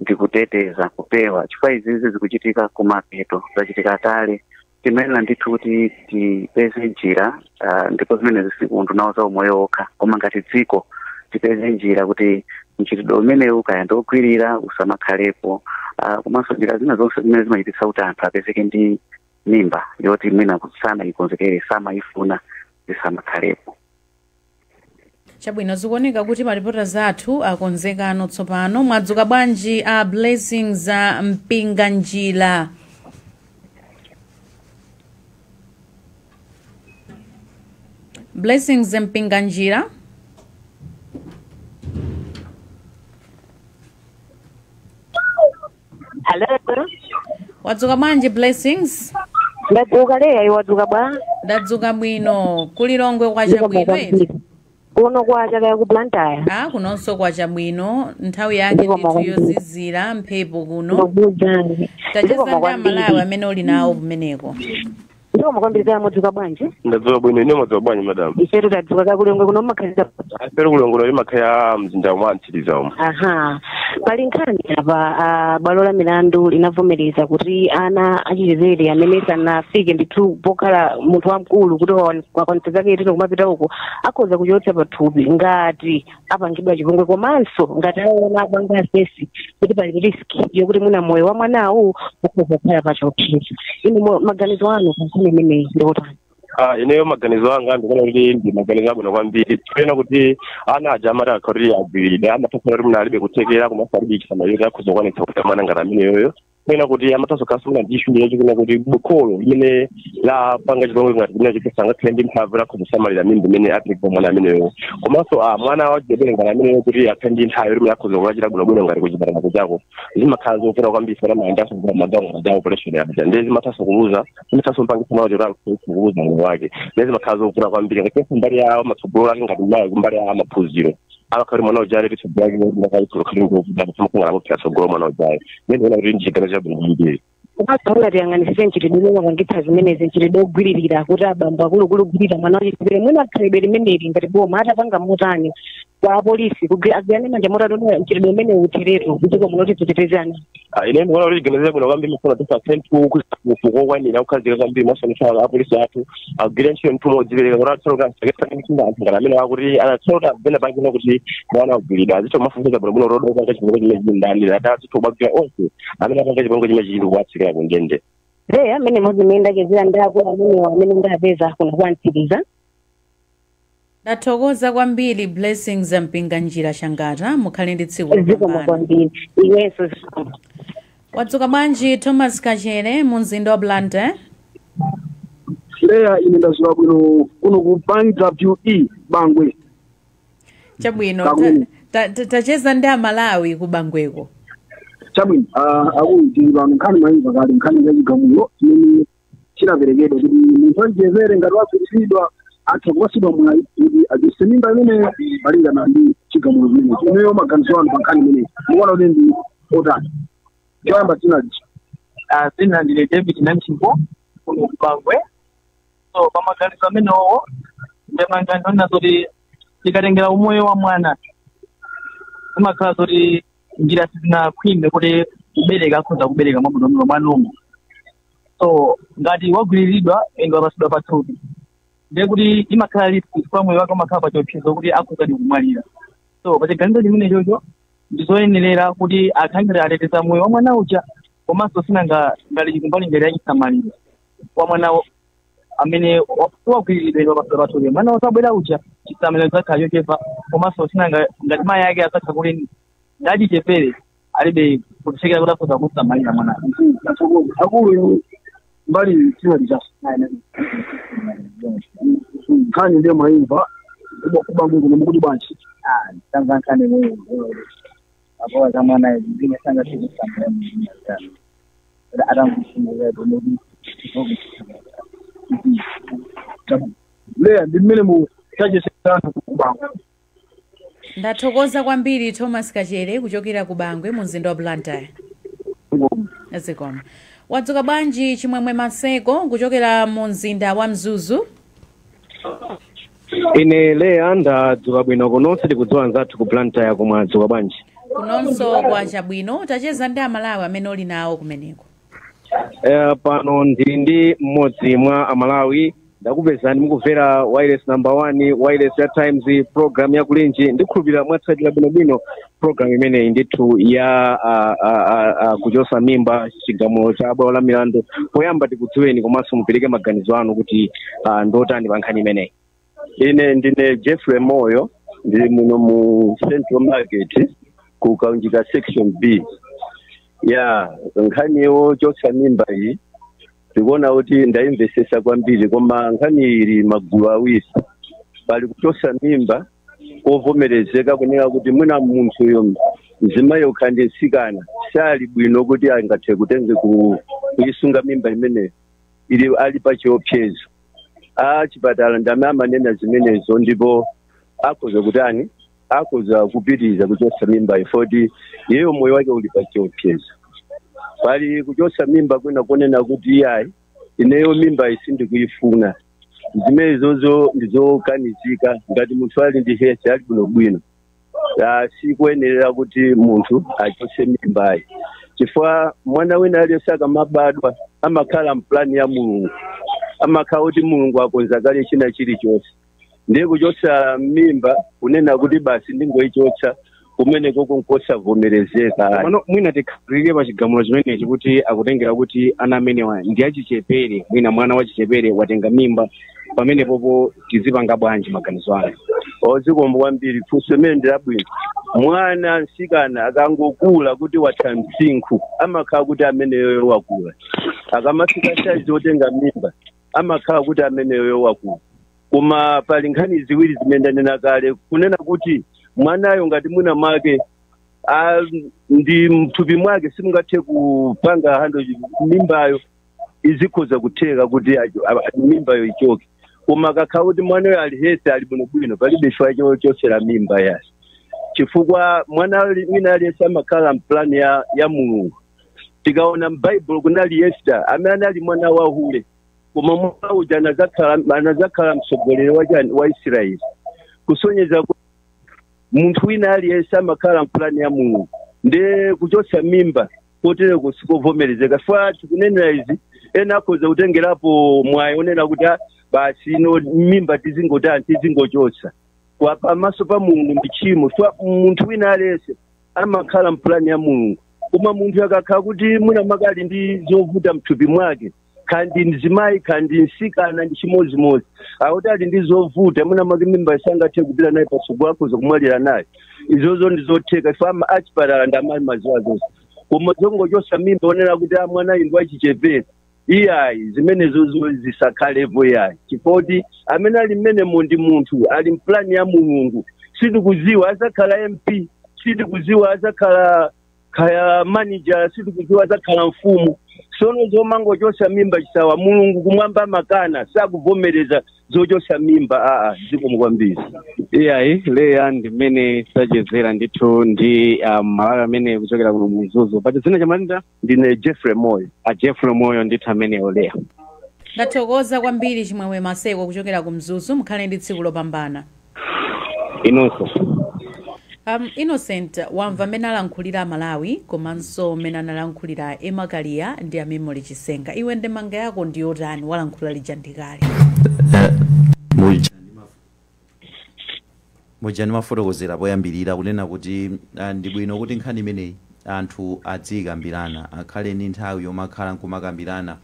ndikuteteza, kupewa, chifukwa izizi zikuchitika kumapeto, zachitika kale. Timayenera ndithu kuti tipeze njira, ndipo zimene zisikundu nawo za umoyo okha, koma ngati dziko. Tipeze njira kuti mchitidwe umenewu kaya ndiwogwirira usamakhalepo, komanso njira zina zonse zimene zimachititsa kuti anthu apezeke ndi mimba yoti mwina sanayikonzekere, samayifuna, zisamakhalepo. Chabwino, zikuoneka kuti maripota zathu akonzekano tsopano. Mwadzuka bwanji a Blessings a Mpinganjira? Blessings Mpinganjira. Hello. Wadzuka bwanji, Blessings? Ndadzuka leya, iwe wadzuka bwa? Ndadzuka bwino. Kulilongwe kwacha bwino eti? Kuno kwacha kaya ku Blantyre. Ah, kunonso kwacha bwino, nthawi yake Ndiko ndithu makwambiri. yozizira mphepo kuno. Ndikukuwuzani. Tacheza ndi kwambiri. Amalawi amene uli nawo kumeneko. Ndiko makwambiri kaya mwadzuka bwanji? Ndadzuka bwino, ine mwadzuka bwanji, madam? Ifetu tadzuka. Kakulongwe kuno mmakhaliza? Afere kulongolo limakhaya mzinda mwa mtsiriza umu. Aha. Pali nkhani apa, bwalo la milandu linavomereza kuti ana achichepere amene sanafike ndithu pokhala munthu wamkulu kuti wakwanitsa zake tino kumapita uko akhoza kuchotsa pathupi ngati apangidwa chipongwe, komanso ngati aona apanga assess kuti pali risk yokuti mwina moyo wa mwanawu ukhoza kukhala pachiopsezo. Inu maganizo anu pa nkhani imeneyi ndi otani? Ah, ineyo maganizo anga ndikuona kuti ndi maganizo abwino kwambiri, pena kuti ana aja amati akhalire agwiridwe amatha kuti muna alibe kuthekera komanso alibe chisamaliro akhoza kukwanitsa kuti mwana ngati ameneyoyo, pena kuti amathanso khaso muna ndi issue yacho kuti kholo limene lapanga chipongwe ngati chimene chipesa angakhale ndi mphamvu lakhoza kusamalira mimba imene apereka mwana ameneyoyo, komanso mwana wachichepere ngati ameneyo kuti akhale ndi nthawi yoti akhoza kukachita bwinobwino ngati kuchipatala kuchako, zimakhala zovuta kwambiri fana mayendaso kuva magawo ngati operation yaja, ndi zimathanso kuluza, zimathanso mpangisa mwana kuti akhoza kuluza moyo wake, ndi zimakhala zovuta kwambiri ngatinso mbali ya matsogolo ake ngati mayi kumbali ya maphunziro abakhali mwana ujale litsogolo ake ndakayikhulukhala ngovuta kusamukungala kuphera tsogolo mwana ujale, ndi ndikuona kuti ndichiganizo chabwino kwambiri. Komanso mungatiyang'anisise mchitidwe umene wapangitsa zimenezi, mchitidwe ogwiririra kuti abambo akuluakulu ogwirira mwana wachichepere, mwina khalidwe limeneli ngati boma atapanga motani kwa apolisi agwirane manja motani kuti mchitidwe umene utheretu mdziko muno titetezana? Ah, ine ndikuona kuti chiganizo chabwino kwambiri, mafuna tisakhale kufuko okwanira kukhazika kwambiri masanisa apolisi athu agwire ntchito mthu modzipereka kuti atsoloka asakesana anthu ngati amene akuti anatsoloka pena pakena kuti mwana agwiridwa azitha kumafufuza bwinobwino kuti odopanga chipongwe chimene chili ndani, ati azitha kubagwira onse amene apanga chipongwe chimene chili kuwatsikira kundende. Leya, amene modzi mmene ndachezera ndi akulu amenewa amene ndapeza kuno kwamtsiriza. Ndathokoza kwambiri, Blessings Mpinganjira Shangata, mukhale ndi tsiku Zikomo lopambana. kwambiri, iwenso zikomo. Wadzuka bwanji, Thomas Kachere, mu mzinda wa Blantyre? Leya, ine ndadzuka bwino kuno ku Bangwe Bangwe. Chabwino. Kakulu. Tacheza ndi Amalawi ku Bangweko. Chabwino, akulu, tili pano, nkhani mayimva kale, nkhani ya chigamulo chimene chinaperekedwa kuti munthu wachichepere ngati wagwiriridwa atha kupatsidwa mwayi kuti achotse mimba imeneyo malingana ndi chigamulo chimenechi. Ineyo maganizo anu pa nkhani imeneyi mukuona kuti ndi otani? Choyamba tinaji. Zina ndine David Nanchipo kuno kuBangwe. So pamaganizo amenewo ndemanga ndiona zoti tikatengera umoyo wa mwana zimakhala zoti njira sizinakhwime kuti kubereka akhoza kubereka mwabwinobwino mwanumo. So ngati wagwiriridwa ende wapasidwa pathupi, ndiye kuti imakhala risk kwa moyo wake, umakhala pa chiopsezo kuti akhoza ndi kumwalira. So pachiganizo chimene chocho ndizoyenerera kuti akhangire ateteza moyo wa mwana uja, komanso sinanga ngati kumbali ngati yachisamaliro wa mwana amene wagwiriridwa ende wapasidwa pathupi, mwana wasabwera uja chisamaliro chakhala chochepa, komanso sinanga ngati mayi ake asakha kuti ndachichepere alibe kuthekera kuti akhoza kusamalira mwana. Ndathokoza akulu. Inu mbali tinali chaso nkhani ndiye mwayimva kuBangwe kuno mukuti bwanji? Tamva nkhani imeneyo apowa za mwana zine sanga tikusamira atangusimira. Leya, ndi mmene mu tachesera kuBangwe. Ndathokoza kwambiri, Thomas Kachere, kuchokera ku Bangwe mu mzinda wa Blantyre. Zikomo. Wadzuka bwanji, Chimwemwe Maseko, kuchokera mu mzinda wa Mzuzu? Ine Leya ndadzuka bwino kuno, sitikudziwa anzathu ku Blantyre komwe adzuka bwanji. Kunonso kwacha bwino. Tacheza ndi Amalawi amene uli nawo kumeneko. Pano ndili ndi mmodzi mwa Amalawi. Ndakupezani mukumvera wireless number 1, wireless ya Times, program ya Kulinji. Ndikhulupirira mwatsatira bwinobwino program imeneyi ndithu ya kuchosa mimba, chigamulo cha bwalo la milandu. Poyamba tikudziweni komanso mupereke maganizo anu kuti ndotani pa nkhani imeneyi. Ine ndine Jeffrey Moyo, ndili muno mu Central Market ku Kaunjika Section B. Ya nkhani yochotsa mimba iyi, ndikuona kuti ndayimvesesa kwambiri, koma nkhani ili magulu awiri. Pali kuchotsa mimba kovomerezeka, kunena kuti mwina munthuyo, mzimayi ndi mtsikana, sali bwino kuti angathe kutenge kuyisunga mimba imeneyo, ili ali pa chiopsezo. Achipatala ndame amanena zimenezo, ndipo akhoza kutani, akhoza kupitiriza kuchotsa mimba ifoti iyeyo moyo wake uli pa chiopsezo. Pali kuchotsa mimba kwina kunena kuti iyayi, ineyo mimba isindikuyifuna. Zimenezozo ndizokanizika. Ngati munthu ali ndi health, ali bwinobwino, sikuyenerera kuti munthu achotse mimbayi, chifukwa mwana wina aliyense akamabadwa amakhala mplani ya Mulungu, amakhala kuti Mulungu akonza kale china chilichonse. Ndiye kuchotsa mimba kunena kuti basi ndingoyichotsa, kumeneko nkosavomerezeka. Pano mwina tikhazikike pa chigamulo chimenechi kuti akutengera kuti ana amenewa ndi achichepere, mwina mwana wachichepere watenga mimba, pamenepopo tizipanga bwanji, maganizo anu? Zikomo kwambiri, funso imene ndi labwino. Mwana msikana akangokula kuti watha msinkhu, amakhala kuti ameneyo wakula. Akamafika saizi otenga mimba, amakhala kuti ameneyo wakula. Koma pali nkhani ziwiri zimene ndanena kale, kunena kuti mwanayo ngati mwina mwake ndi mthupi mwake simungathe kupanga handle mimbayo, izikhoza kutheka kuti mimbayo ichoke. Koma akakhala kuti mwanayo ali healthy, ali bwinobwino, palibe chifukwa chochotsera mimba yasi, chifukwa mwana wina aliyense amakhala mplani ya Mulungu. Tikaona m'Baibulo, kunali Yefta amene anali mwana wa hule, koma mwana uja anadzakhala mtsogoleri wa Israeli, kusonyeza kuti munthu wina aliyense amakhala mplani ya Mulungu. Ndiye kuchotsa mimba kotereko sikovomerezeka. Fa tikunenera izi, ena akhoza kutengerapo mwayi onena kuti, "Ah, basi, ino mimba tizingotani, tizingochotsa." Kwa pamaso pa Mulungu ndi tchimo, chifukwa munthu wina aliyense amakhala mplani ya Mulungu. Koma munthu akakhala kuti mwina makali ndi zovuta mthupi mwake, kandi mzimayi kandi msikana ndi chimodzimodzi, akuti ali ndi zovuta, mwina mwake mimba isangathe kupita naye patsogolo, akhoza kumwalira naye, izozo ndi zotheka chifukwa achipatala ndi amali maziwa zonse. Koma zongochotsa mimba onena kuti a mwana ndi wachichepere, iyayi, zimenezo zisakhalepo iyayi, chifukwa amene ali mmenemo ndi munthu ali mplani ya Mulungu. Sitikuziwa azakhala MP, sitikuziwa azakhala kaya manager, sitikuziwa azakhala mfumu. Sono zomangochotsa mimba chisawa, Mulungu kumwamba amakana, sakuvomereza zochotsa mimba aa. Zikomo kwambiri. Iyayi leya, ndi mmene tachezera ndithu ndi Malawi amene kuchokera kuno mu Mzuzu. Pacha dzina chamalinda? Ndine Jeffrey Moyo. A Jeffrey Moyo ndithu amenewo, leya. Ndathokoza kwambiri, Chimwemwe Maseko kuchokera ku Mzuzu. Mukhale ndi tsiku lopambana. Inonso. Innocent, wamva mmene alankhulira Malawi komanso mmene analankhulira Emakaliya ndi Amemoli Chisenga. Iwe ndemanga yako ndiyotani? Walankhula lija ndikale. Muja ndimafotokozera poyambirira kunena kuti ndi bwino kuti nkhani imeneyi anthu adziyikambirana, akhale ndi nthawi yomakhala nkumakambirana.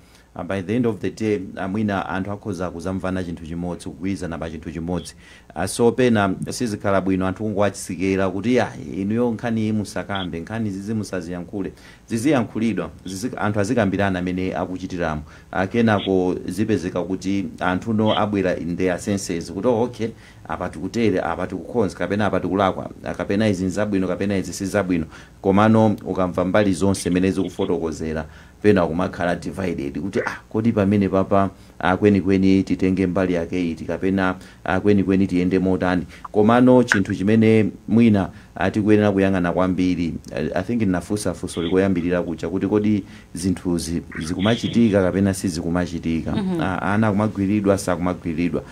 By the end of the day, mwina anthu akhoza kuzamvana chinthu chimodzi, kugwirizana pa chinthu chimodzi. So pena sizikhala bwino anthu kungowatsikira kuti ya inuyo nkhani iyi musakambe, nkhani zizi musaziyankhule. Ziziyankhulidwa, anthu azikambirana amene akuchitiramo. Kenako zipezeka kuti anthuno abwera in their senses kuti, "Oh, okay, apa tikutere, apa tikukonza, kapena apa tikulakwa, kapena izi nzabwino, kapena izi sizabwino." Komano ukamva mbali zonse mene zikufotokozera, pena kumakhala divided kuti, ah, kodi pamene papa kwenikweni titenge mbali yake iti, kapena kwenikweni tiyende motani? Komano chinthu chimene mwina Tikuyenera kuyang'ana kwambiri. I think ndinafunsa funso likoyambirira kucha kuti kodi zinthuzi zikumachitika kapena sizikumachitika? Ana akumagwiridwa, sakumagwiridwa?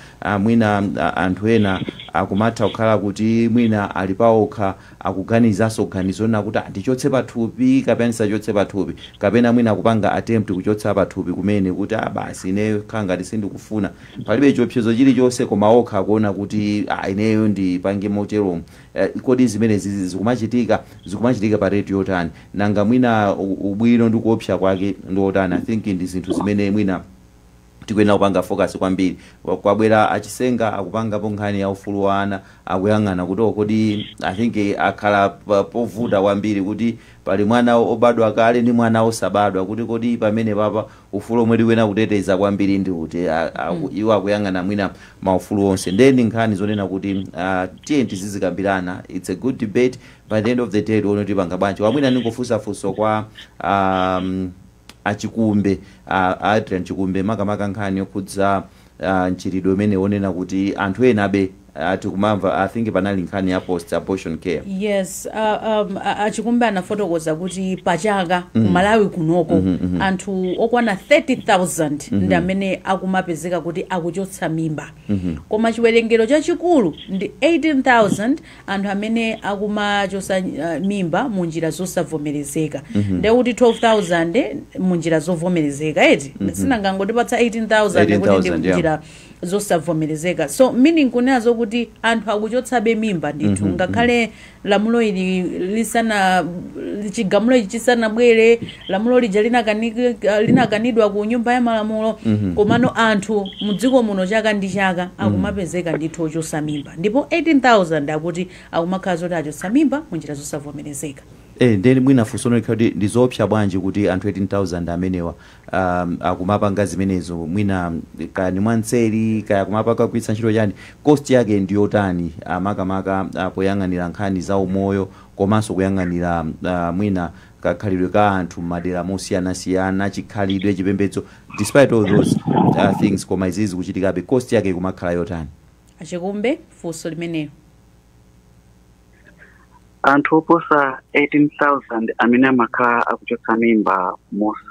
Mwina anthu ena akumatha kukhala kuti mwina ali paokha, akuganizanso ganizo na kuti ndichotse pathupi kapena ndisachotse pathupi, kapena mwina akupanga attempt kuchotsa pathupi kumene kuti basi, ineyo khala ngati sindikufuna, palibe chiopsezo chilichonse, koma okha akuona kuti ineyo ndipange moteromo. Kodi zimenezi zikumachitika, zikumachitika pa rate yotani? Nanga mwina ubwino ndi kuopsa kwake ndi otani? I think ndi zinthu zimene mwina tikuyenera kupanga focus kwambiri. Kwabwera achisenga, akupangapo nkhani ya ufulu wa ana, akuyang'ana kuti kodi, I think akhala povuta kwambiri kuti pali mwana obadwa kale ndi mwana osabadwa, kuti kodi pamene papa ufulu omwe tikuyenera kuteteza kwambiri ndi kuti? Iwo akuyang'ana mwina maufulu onse. Ndeni nkhani zonena kuti tiye tizizikambirana. It's a good debate. By the end of the day tione kuti panga bwanji. Wamwina ningofunsafunso kwa achikumbe, Adrian Chikumbe, makamaka nkhani yokhudza mchitidwe umene wonena kuti anthu ena abe tikumamva, I think panali nkhani ya post abortion care. Yes, achikumbe anafotokoza kuti pachaka Malawi kunoko anthu okwana 30,000 ndi amene akumapezeka kuti akuchotsa mimba, koma chiwerengero chachikulu ndi 18,000 anthu amene akumachotsa mimba mu njira zosavomerezeka. Ndekuti 12,000 mu njira zovomerezeka, eti? Sinangangotipatsa 18,000 kuti ndi 18,000, yeah. njira zosavomerezeka. So meaning kunenazo kuti anthu akuchotsabe mimba ndithu, ngakhale lamulo ili lisana, chigamulo ichi chisanabwere, lamulo lija linakanidwa ku Nyumba ya Malamulo, komano anthu mudziko muno chaka ndi chaka akumapezeka ndithu ochotsa mimba, ndipo 18,000 akuti akumakhala zoti achotsa mimba munjira zosavomerezeka. Ndeni mwina funso likhala kuti ndizoopsa bwanji kuti anthu 18,000 amenewa akumapanga zimenezo, mwina kaya ni mwanseri, kaya kumapanga kugwiritsa ntchito chani, cost yake ndiyotani, makamaka poyang'anira nkhani za umoyo komanso kuyang'anira mwina kakhalidwe ka anthu m'madera mosiyanasiyana, chikhalidwe, chipembedzo? Despite all those things, koma izizi zikuchitikabe, cost yake kumakhala yotani? Achikumbe, funso limenelo. Anthu oposa 18,000 amene amakhala akuchotsa mimba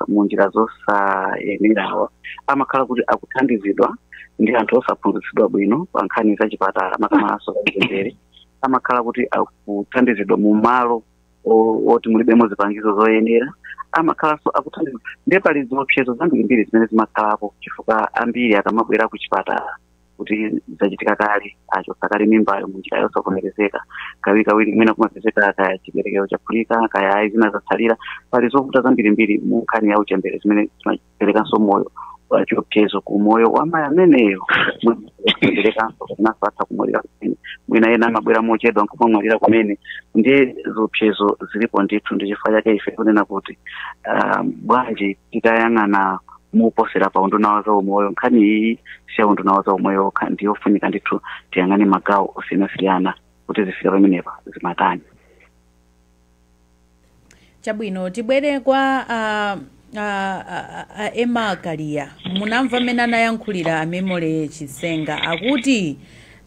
munjira zosayenerawa amakhala kuti akuthandizidwa ndi anthu osaphunzitsidwa bwino pa nkhani za chipatala, makamakaso zachipembere. Amakhala kuti akuthandizidwa mu malo oti mulibemo zipangizo zoyenera. Amakhalanso akuthandizidwa, ndiye pali ziopsezo zambirimbiri zimene zimakhalapo, chifukwa ambiri akamabwera ku chipatala kuti zachitika kale, achotsa kale mimbayo munjira yosavomerezeka, kawirikawiri mwina kumapezeka kaya chiberekero chaphulika, kaya ayi zina zatsalira. Pali zovuta zambirimbiri mu nkhani ya uchembere zimene zimaperekanso moyo wa chiopsezo ku moyo wa mayi ameneyo, kuperekanso kapenanso atha kumwalira kumene. Mwina ena amabwera mochedwa nkumamwalira kumene. Ndiye ziopsezo zilipo ndithu. Ndi chifukwa chake ife kunena kuti bwanji titayang'ana muposera pa unduna wa zaumoyo? Nkhani iyi siya unduna wa zaumoyo okha, ndiyofunika ndithu tiyang'ane magawo osiyanasiyana kuti zifika pamenepa zimatani. Chabwino, tibwere kwa Emma Kalia. Munamva mmene anayankhulira a Memory Chisenga, akuti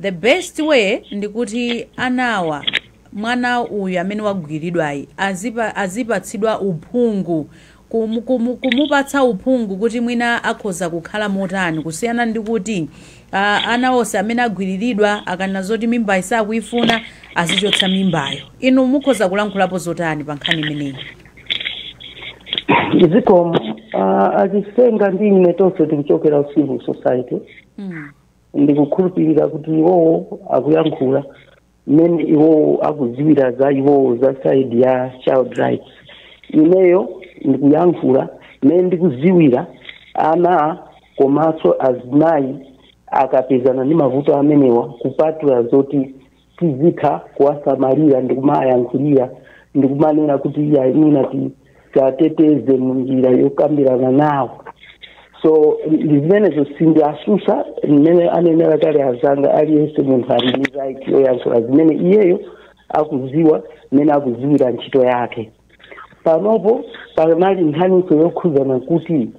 the best way ndikuti anawa, mwana uyu amene wagwiridwayi azipatsidwa uphungu, kumupatsa uphungu kuti mwina akhoza kukhala motani, kusiyana ndi kuti ana onse amene agwiriridwa akanena zoti mimba isakuyifuna azichotsa mimbayo. Inu mukhoza kulankhulapo zotani pa nkhani imeneyi? Zikomo. Achisenga ndi ine tonse tikuchokera ku civil society. Ndikukhulupirira kuti iwowo akuyankhula mmene iwowo akudziwira za iwowo, za side ya child rights. Ineyo ndikuyankhula mmene ndikudziwira ana komanso azimayi akapezana ndi mavuto amenewa, kupatula zoti tizitha kuwasamalira ndikumayankhulira, ndikumanena kuti iya, mwina tiateteze munjira yokambirana nawo. So ndi zimenezo, sindiasusa mmene anenera kale azanga. Aliyense munthu ali ndi right yoyankhula zimene iyeyo akuziwa, mmene akuziwira ntchito yake. Panopo panali nkhaniso yokhuzana kuti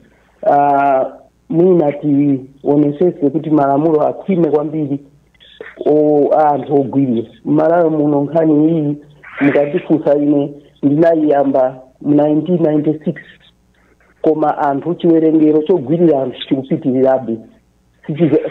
mwina tionesese kuti malamulo akhwime kwambiri o anthu ogwirira m'Malawi muno. Nkhani iyi Mukandifunsa ine, ndinayiyamba mu 1996, koma anthu, chiwerengero chogwirira anthu chikupitirirabe.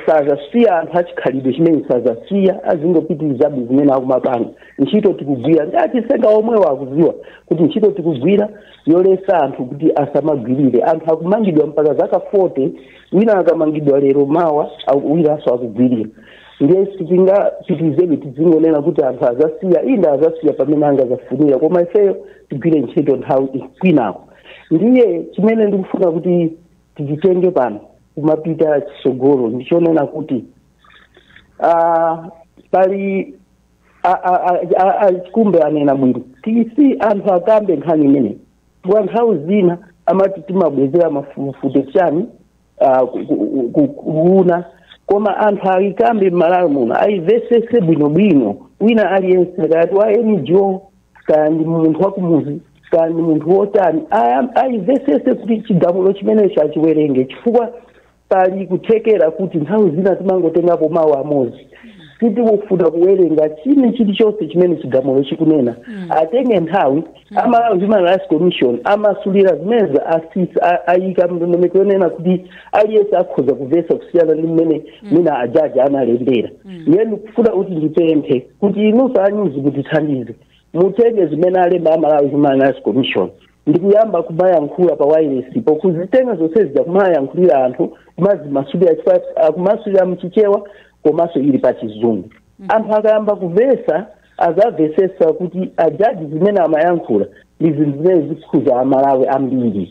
Sazasiya anthu achikhalidwe chimene, sazasiya, azingopitirizabe zimene akumapanga. Ntchito tikugwira, ndi achisenga omwewo akuziwa kuti ntchito tikugwira yolesa anthu kuti asamagwirire. Anthu akumangidwa mpaka zaka 40. Wina akamangidwa lero, mawa winanso akugwirira. Ndiye sitingapitirizebe, tizingonena kuti anthu azasiya. Inda, azasiya pamene angazafunira, koma ifeyo tigwire ntchito nthawi kwinako. Ndiye chimene ndikufuna kuti tichitenge pano kumapita chitsogolo ndichonena kuti pali Chikumbe anena bwino, tisi anthu akambe nkhani imeneyi, kwa nthawi zina amati timabwezera mafufute chani kuuna, koma anthu ayikambe m'Malawi muno, ayimvesese bwinobwino. Wina aliyense, kaya wa NGO, kaya ndi munthu wakumuzi, kaya ndi munthu wotani, ayimvesese kuti chigamulo chimenecho achiwerenge, chifukwa pali kuthekera kuti nthawi zina timangotengapo mawu amodzi, sitikufuna kuwerenga chine chilichonse chimene chigamulo chikunena. Atenge nthawi. Amalawi Human Rights Commission amasulira zimene asisi ayika ndondomeko yonena kuti aliyense akhoza kumvetsa kusiyana ndi mmene mwina ajaji analembera. Ndiye ndikufuna kuti ndipemphe kuti inunso anyuzi kutithandize, mutenge zimene alemba Amalawi Human Rights Commission ndikuyamba kumayankhula pa wireless, pokuzitenga zonse zija kumayankhulira anthu, kumazimasulira, chifukwa akumasulira mchichewa komanso ili pa Chizungu. Anthu akayamba kumvesa, azamvesesa kuti ajaji zimene amayankhula ndi zinthu zimene zikhuza Amalawi ambiri.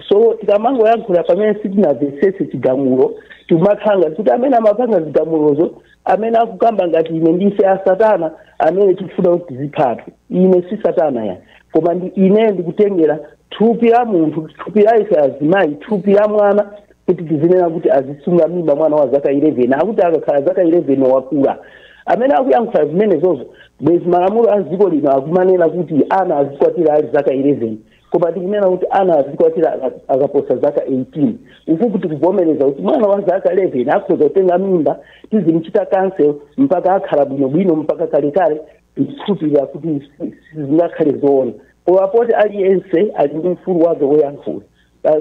So tikamangoyankhula pamene sitinamvesese chigamulo, timakhala ngati kuti amene amapanga zigamulozo, amene akukamba ngati ine, ndife asatana amene tikufuna kuti tiziphatu. Ine si satana ya, koma ndi ine ndikutengera thupi la munthu, thupi la ife azimayi, thupi la mwana, kuti tizinena kuti azisunga mimba mwana wa zaka 11, akuti akakhala zaka 11 wakula. Amene akuyankhula zimenezozo, bwezi malamulo a dziko lino akumanena kuti ana azikwatira ali zaka 11, koma tikunena kuti ana azikwatira akaposa zaka 18. Uku kuti kuvomereza kuti mwana wa zaka 11 akhoza kutenga mimba, tizimchita counsel mpaka akhala bwinobwino mpaka kalekale. Ndikukhulupirira kuti sizingakhale zoona, koma poti aliyense ali ndi ufulu wake woyankhula,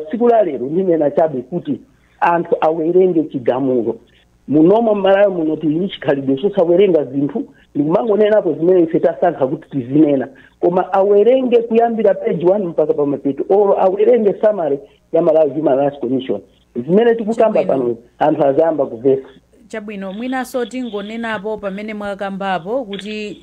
tsiku la lero ndinena chabe kuti anthu awerenge chigamulo. Munomo m'Malawi muno tili ndi chikhalidwe chosawerenga zinthu, ndikumangonenapo zimene ife tasankha kuti tizinena, koma awerenge kuyambira page 1 mpaka pamapeto, olo awerenge summary ya Malawi Human Rights Commission. Zimene tikukamba pano, anthu azayamba kumvesa. Chabwino, mwinanso tingonenapo pamene mwakambapo kuti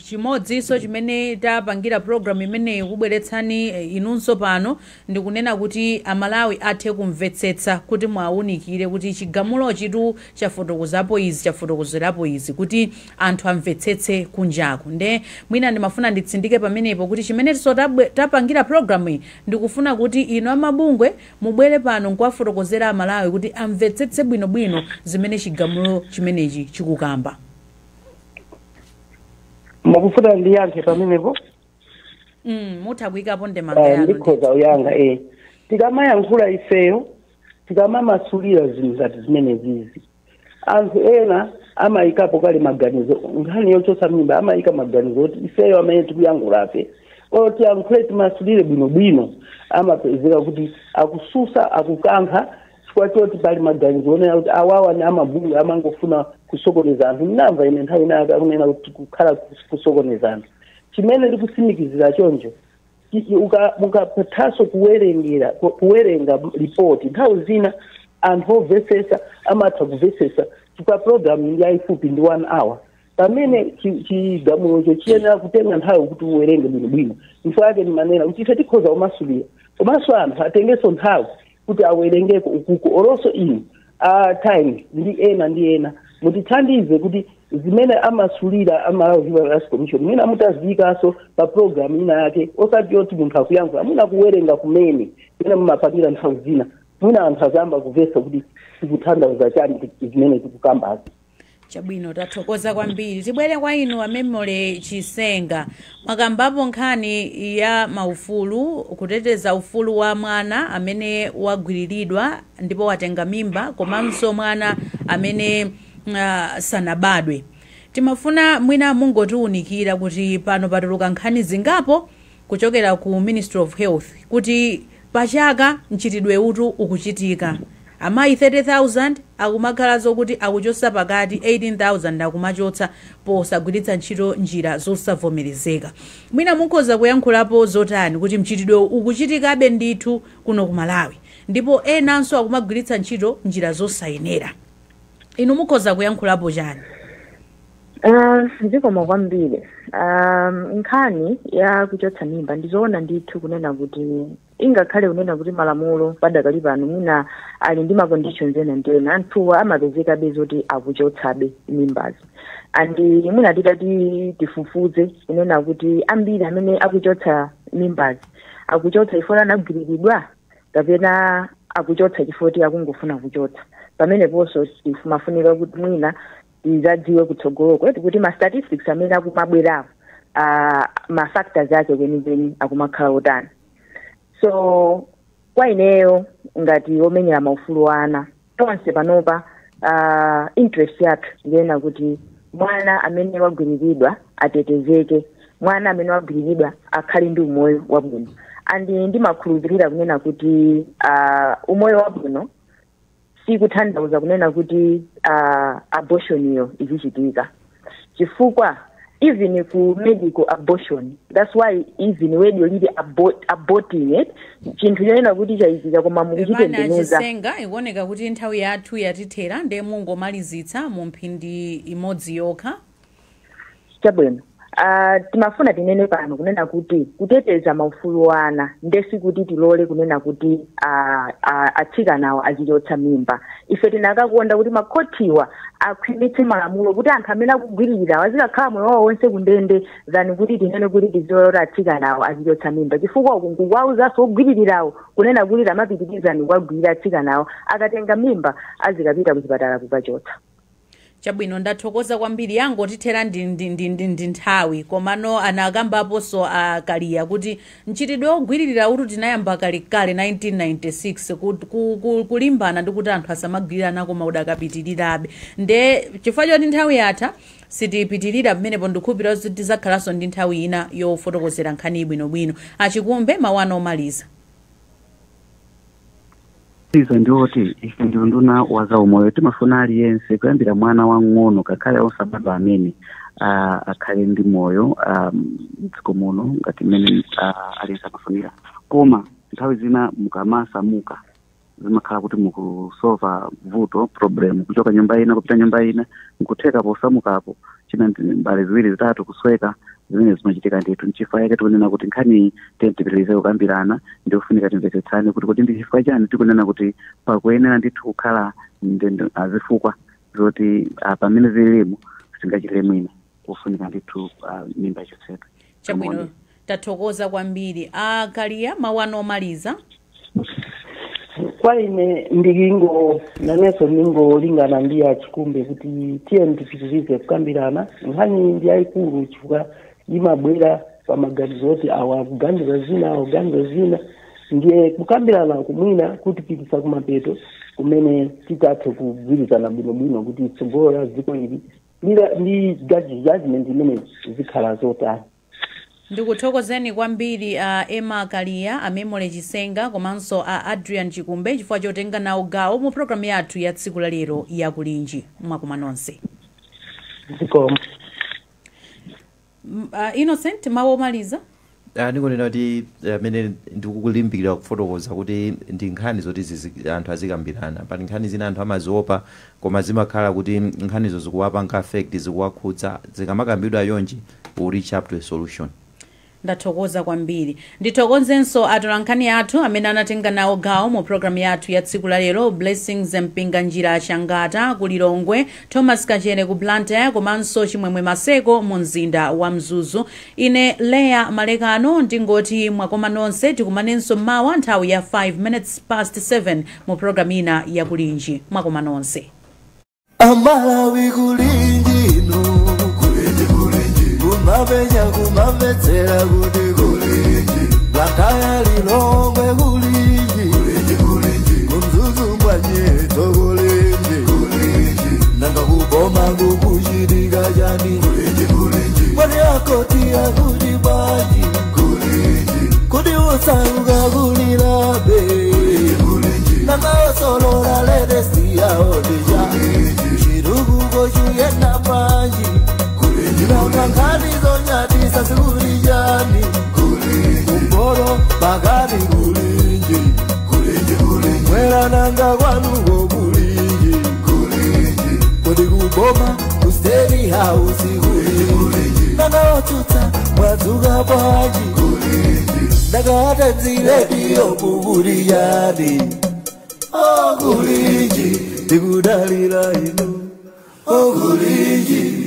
chimodzinso chimene tapangira program imeneyi, kubweretsani inunso pano, ndikunena kuti Amalawi athe kumvetsetsa, kuti mwawunikire kuti chigamulo chitu chafotokozapo izi, chafotokozerapo izi, kuti anthu amvetsetse kunjaku. Nde mwina ndimafuna nditsindike pamenepo kuti chimenenso tapangira program iyi, ndikufuna kuti inu amabungwe mubwere pano nkuwafotokozera Amalawi kuti amvetsetse bwinobwino zimene chigamulo chimenechi chikukamba. Mukufuna ndiyankhe pamenepo? Mutha kuyikapo ndemanga yanu. Ndikhoza kuyankha. Tikamayankhula ifeyo, tikamamasulira zinthu ngati zimenezizi, anthu ena amayikapo kale maganizo. Nkhani yochosa mimba, amayika maganizo kuti ifeyo amene tikuyankhulafe, olo tiyankhule, timasulire bwinobwino, amapezeka kuti akususa, akukankha, chifukwa choti pali maganizo onena kuti awawa ni amabungwe amangofuna kusokoneza anthu. Ndinamva ine nthawi inayo akunena kuti kukhala kusokoneza anthu. Chimene ndikutsimikizira choncho, mukapathaso kuwerenga ripoti, nthawi zina anthu omvesesa amatha kumvesesa, chifukwa program ndi yayifupi, ndi one hour, pamene chigamulocho chiyenera kutenga nthawi kuti uwerenge bwinobwino. Chifukwa yake ndimanena kuti ife tikhoza kumasulira, komanso anthu atengenso nthawi kuti awerengeko ukuku. Olonso inu a Times ndi ena ndi ena, mutithandize kuti zimene amasulira Amalawi Human Rights Commission, mwina mutaziyikanso pa program ina yake, osati yoti munthu akuyankhula, mwina kuwerenga kumene mwina mumapangira nthawi zina, mwina anthu azayamba kumvetsa kuti tikutanthauza chani zimene tikukambazi. Chabwino, tathokoza kwambiri. Tibwere kwa inu a Memory Chisenga. Mwakambapo nkhani ya maufulu, kuteteza ufulu wa mwana amene wagwiriridwa ndipo watenga mimba, komanso mwana amene sanabadwe. Timafuna mwina mungotiwunikira kuti pano patuluka nkhani zingapo kuchokera ku Ministry of Health kuti pachaka mchitidwe utu ukuchitika, amayi 30,000 akumakhala zokuti akuchotsa pakati, 18,000 akumachotsa posagwiritsa ntchito njira zosavomerezeka. Mwina mukhoza kuyankhulapo zotani kuti mchitidwe ukuchitikabe ndithu kuno ku Malawi, ndipo enanso akumagwiritsa ntchito njira zosayenera? Inu mukhoza kuyankhulapo chani? Zikomo kwambiri. Nkhani ya kuchotsa mimba, ndizoona ndithu kunena kuti ingakhale kunena kuti malamulo padakali pano mwina ali ndi ma conditions ena ndi ena, anthuwa amapezekabe zoti akuchotsabe mimbazi. And mwina titati tifufuze kunena kuti ambiri amene akuchotsa mimbazi akuchotsa chifukwa anagwiriridwa kapena akuchotsa chifukwa kuti akungofuna kuchotsa, pameneponso timafunika kuti mwina tizadziwe kutsogoloko kuti ma statistics amene akumabwerawo, ma factors ake kwenikweni akumakhala otani. So kwa ineyo ngati omenyera maufulu ana tonse panopa, interest yathu ndiyena kuti mwana amene wagwiriridwa atetezeke, mwana amene wagwiriridwa akhale ndi umoyo wabwino. And ndimakhulupirira kunena kuti umoyo wabwino sikutanthauza kunena kuti abortion iyo izichitika, chifukwa even ku medical abortion, that's why even word lili aborting it, chinthu chonena kuti chayitika koma mukuchitembenuza. Chisenga, ikuoneka kuti nthawi yathu yatithera, ndiye mungomalizitsa mu mphindi imodzi yokha. Chabwino. Timafuna tinene pano kunena kuti kuteteza maufulu ana ndesi kuti tilole kunena kuti atsikanawo azichotsa mimba. Ife tinakakonda kuti makhotiwa akhwimitse malamulo kuti anthu amene akugwiririra azikakhala moyo wawo wonse kundende than kuti tinene kuti tizilole kuti atsikanawo azichotsa mimba, chifukwa uku nkukwawuzanso ogwiririrawo kunena kuti tamapitirizani kuwagwirira atsikanawo, akatenga mimba azikapita kuchipatala kukachotsa. Chabwino, ndathokoza kwambiri. Yangotithera ndi nthawi, komano anakambaponso akaliya kuti mchitidwe wogwiririra utu tinayamba kalekale 1996 kulimbana ndi kuti anthu asamagwirirana, koma udakapitirirabe. Nde chifukwa choti nthawi yatha, sitipitirira pamenepo. Ndikukhulupirira kuti tidzakhalanso ndi nthawi ina yofotokozera nkhani bwinobwino. Achikumbe, mawu anu omaliza. Izo ndiwoti ife ndi unduna wa zaumoyo, timafuna aliyense kuyambira mwana wang'ono kakhale osabadwa amene akhale ndi moyo mdziko muno ngati mmene aliyense amafunira. Koma nthawi zina mukamasamuka zimakhala kuti mukusova vuto, problem, kuchoka nyumba ina kupita nyumba ina, nkutheka posamukapo china mbale ziwiri zitatu kusweka. Zimene zimachitika ndithu. Nchifukwa yake tikunena kuti nkhani tipitirize kukambirana, ndiofunika timvetsetsane kuti kuti ndi chifukwa chani tikunena kuti pakuyenera ndithu kukhala azifukwa zoti pamene zilimo sitingachitire mwina, kufunika ndithu mimba ichotsedwe. Chabwino, tathokoza kwambiri. Akaliya, mawu anu omaliza. Kwa ine ndilingo nanenso ndingolingana ndi Achikumbe kuti tiye tipitirize kukambirana. Nkhani ndi yayikulu chifukwa imabwera pa maganizo oti awa akuganiza zina, awa akuganiza zina. Ndiye kukambirana kumwina kutipitisa kumapeto kumene titathe kugwirizana bwinobwino kuti tsogolo la dziko ili ndi judgment imene zikhala zotani. Ndikuthokozeni kwambiri a Emma Kaliya, a Memory Chisenga komanso a Adrian Chikumbe chifukwa chotenga nawo gawo mu programu yathu ya tsiku la lero ya Kulinji. Mwakuma nonse. Zikomo. Innocent, mawu omaliza. Ndikunena kuti amene ndikukulimbikira kufotokoza kuti ndi nkhani zoti anthu azikambirana. Pali nkhani zina anthu amaziopa, koma zimakhala kuti nkhanizo zikuwapanga affect, zikuwakhudza. Zikamakambidwa yonji, we reach up to a solution. Ndathokoza kwambiri. Ndithokozenso atolankhani athu amene anatenga nawo gawo mu programu yathu ya tsiku la lero: Blessings Mpinga Njira Changata ku Lilongwe, Thomas Kachere ku Blantyre komanso Chimwemwe Maseko mu mzinda wa Mzuzu. Ine Leya Malekano ndingoti mwakoma nonse. Tikumanenso mawa nthawi ya 5 minutes past 7 mu programu ina ya Kulinji. Mwakoma nonse. Amalawi, kulinji ino, kulinji, kulinji, kumapenya kumamvetsera kuti kulinji, Blantyre, Lilongwe, kulinji, kulinji, kulinji, kumzuzu, mbwanyeto, kulinji, kulinji, nanga kubo. Kuboma kukuchitika chani Mwani akoti akuti bwanji Kuti usauka kulilabe Nakaosolola ledesi yaodeja Chirukuko chuyenda bwanji Nangankani zonyadisa sikulijani Kumboro pakati kulinji Mwera nanga kwanuko kulinji Kodi kuboma kusteri house kulinji Nakaotuta mwadzuka bwanji Ndakatanzilediyo kukuliyani Oh kulinji tikudalira inu Oh kulinji.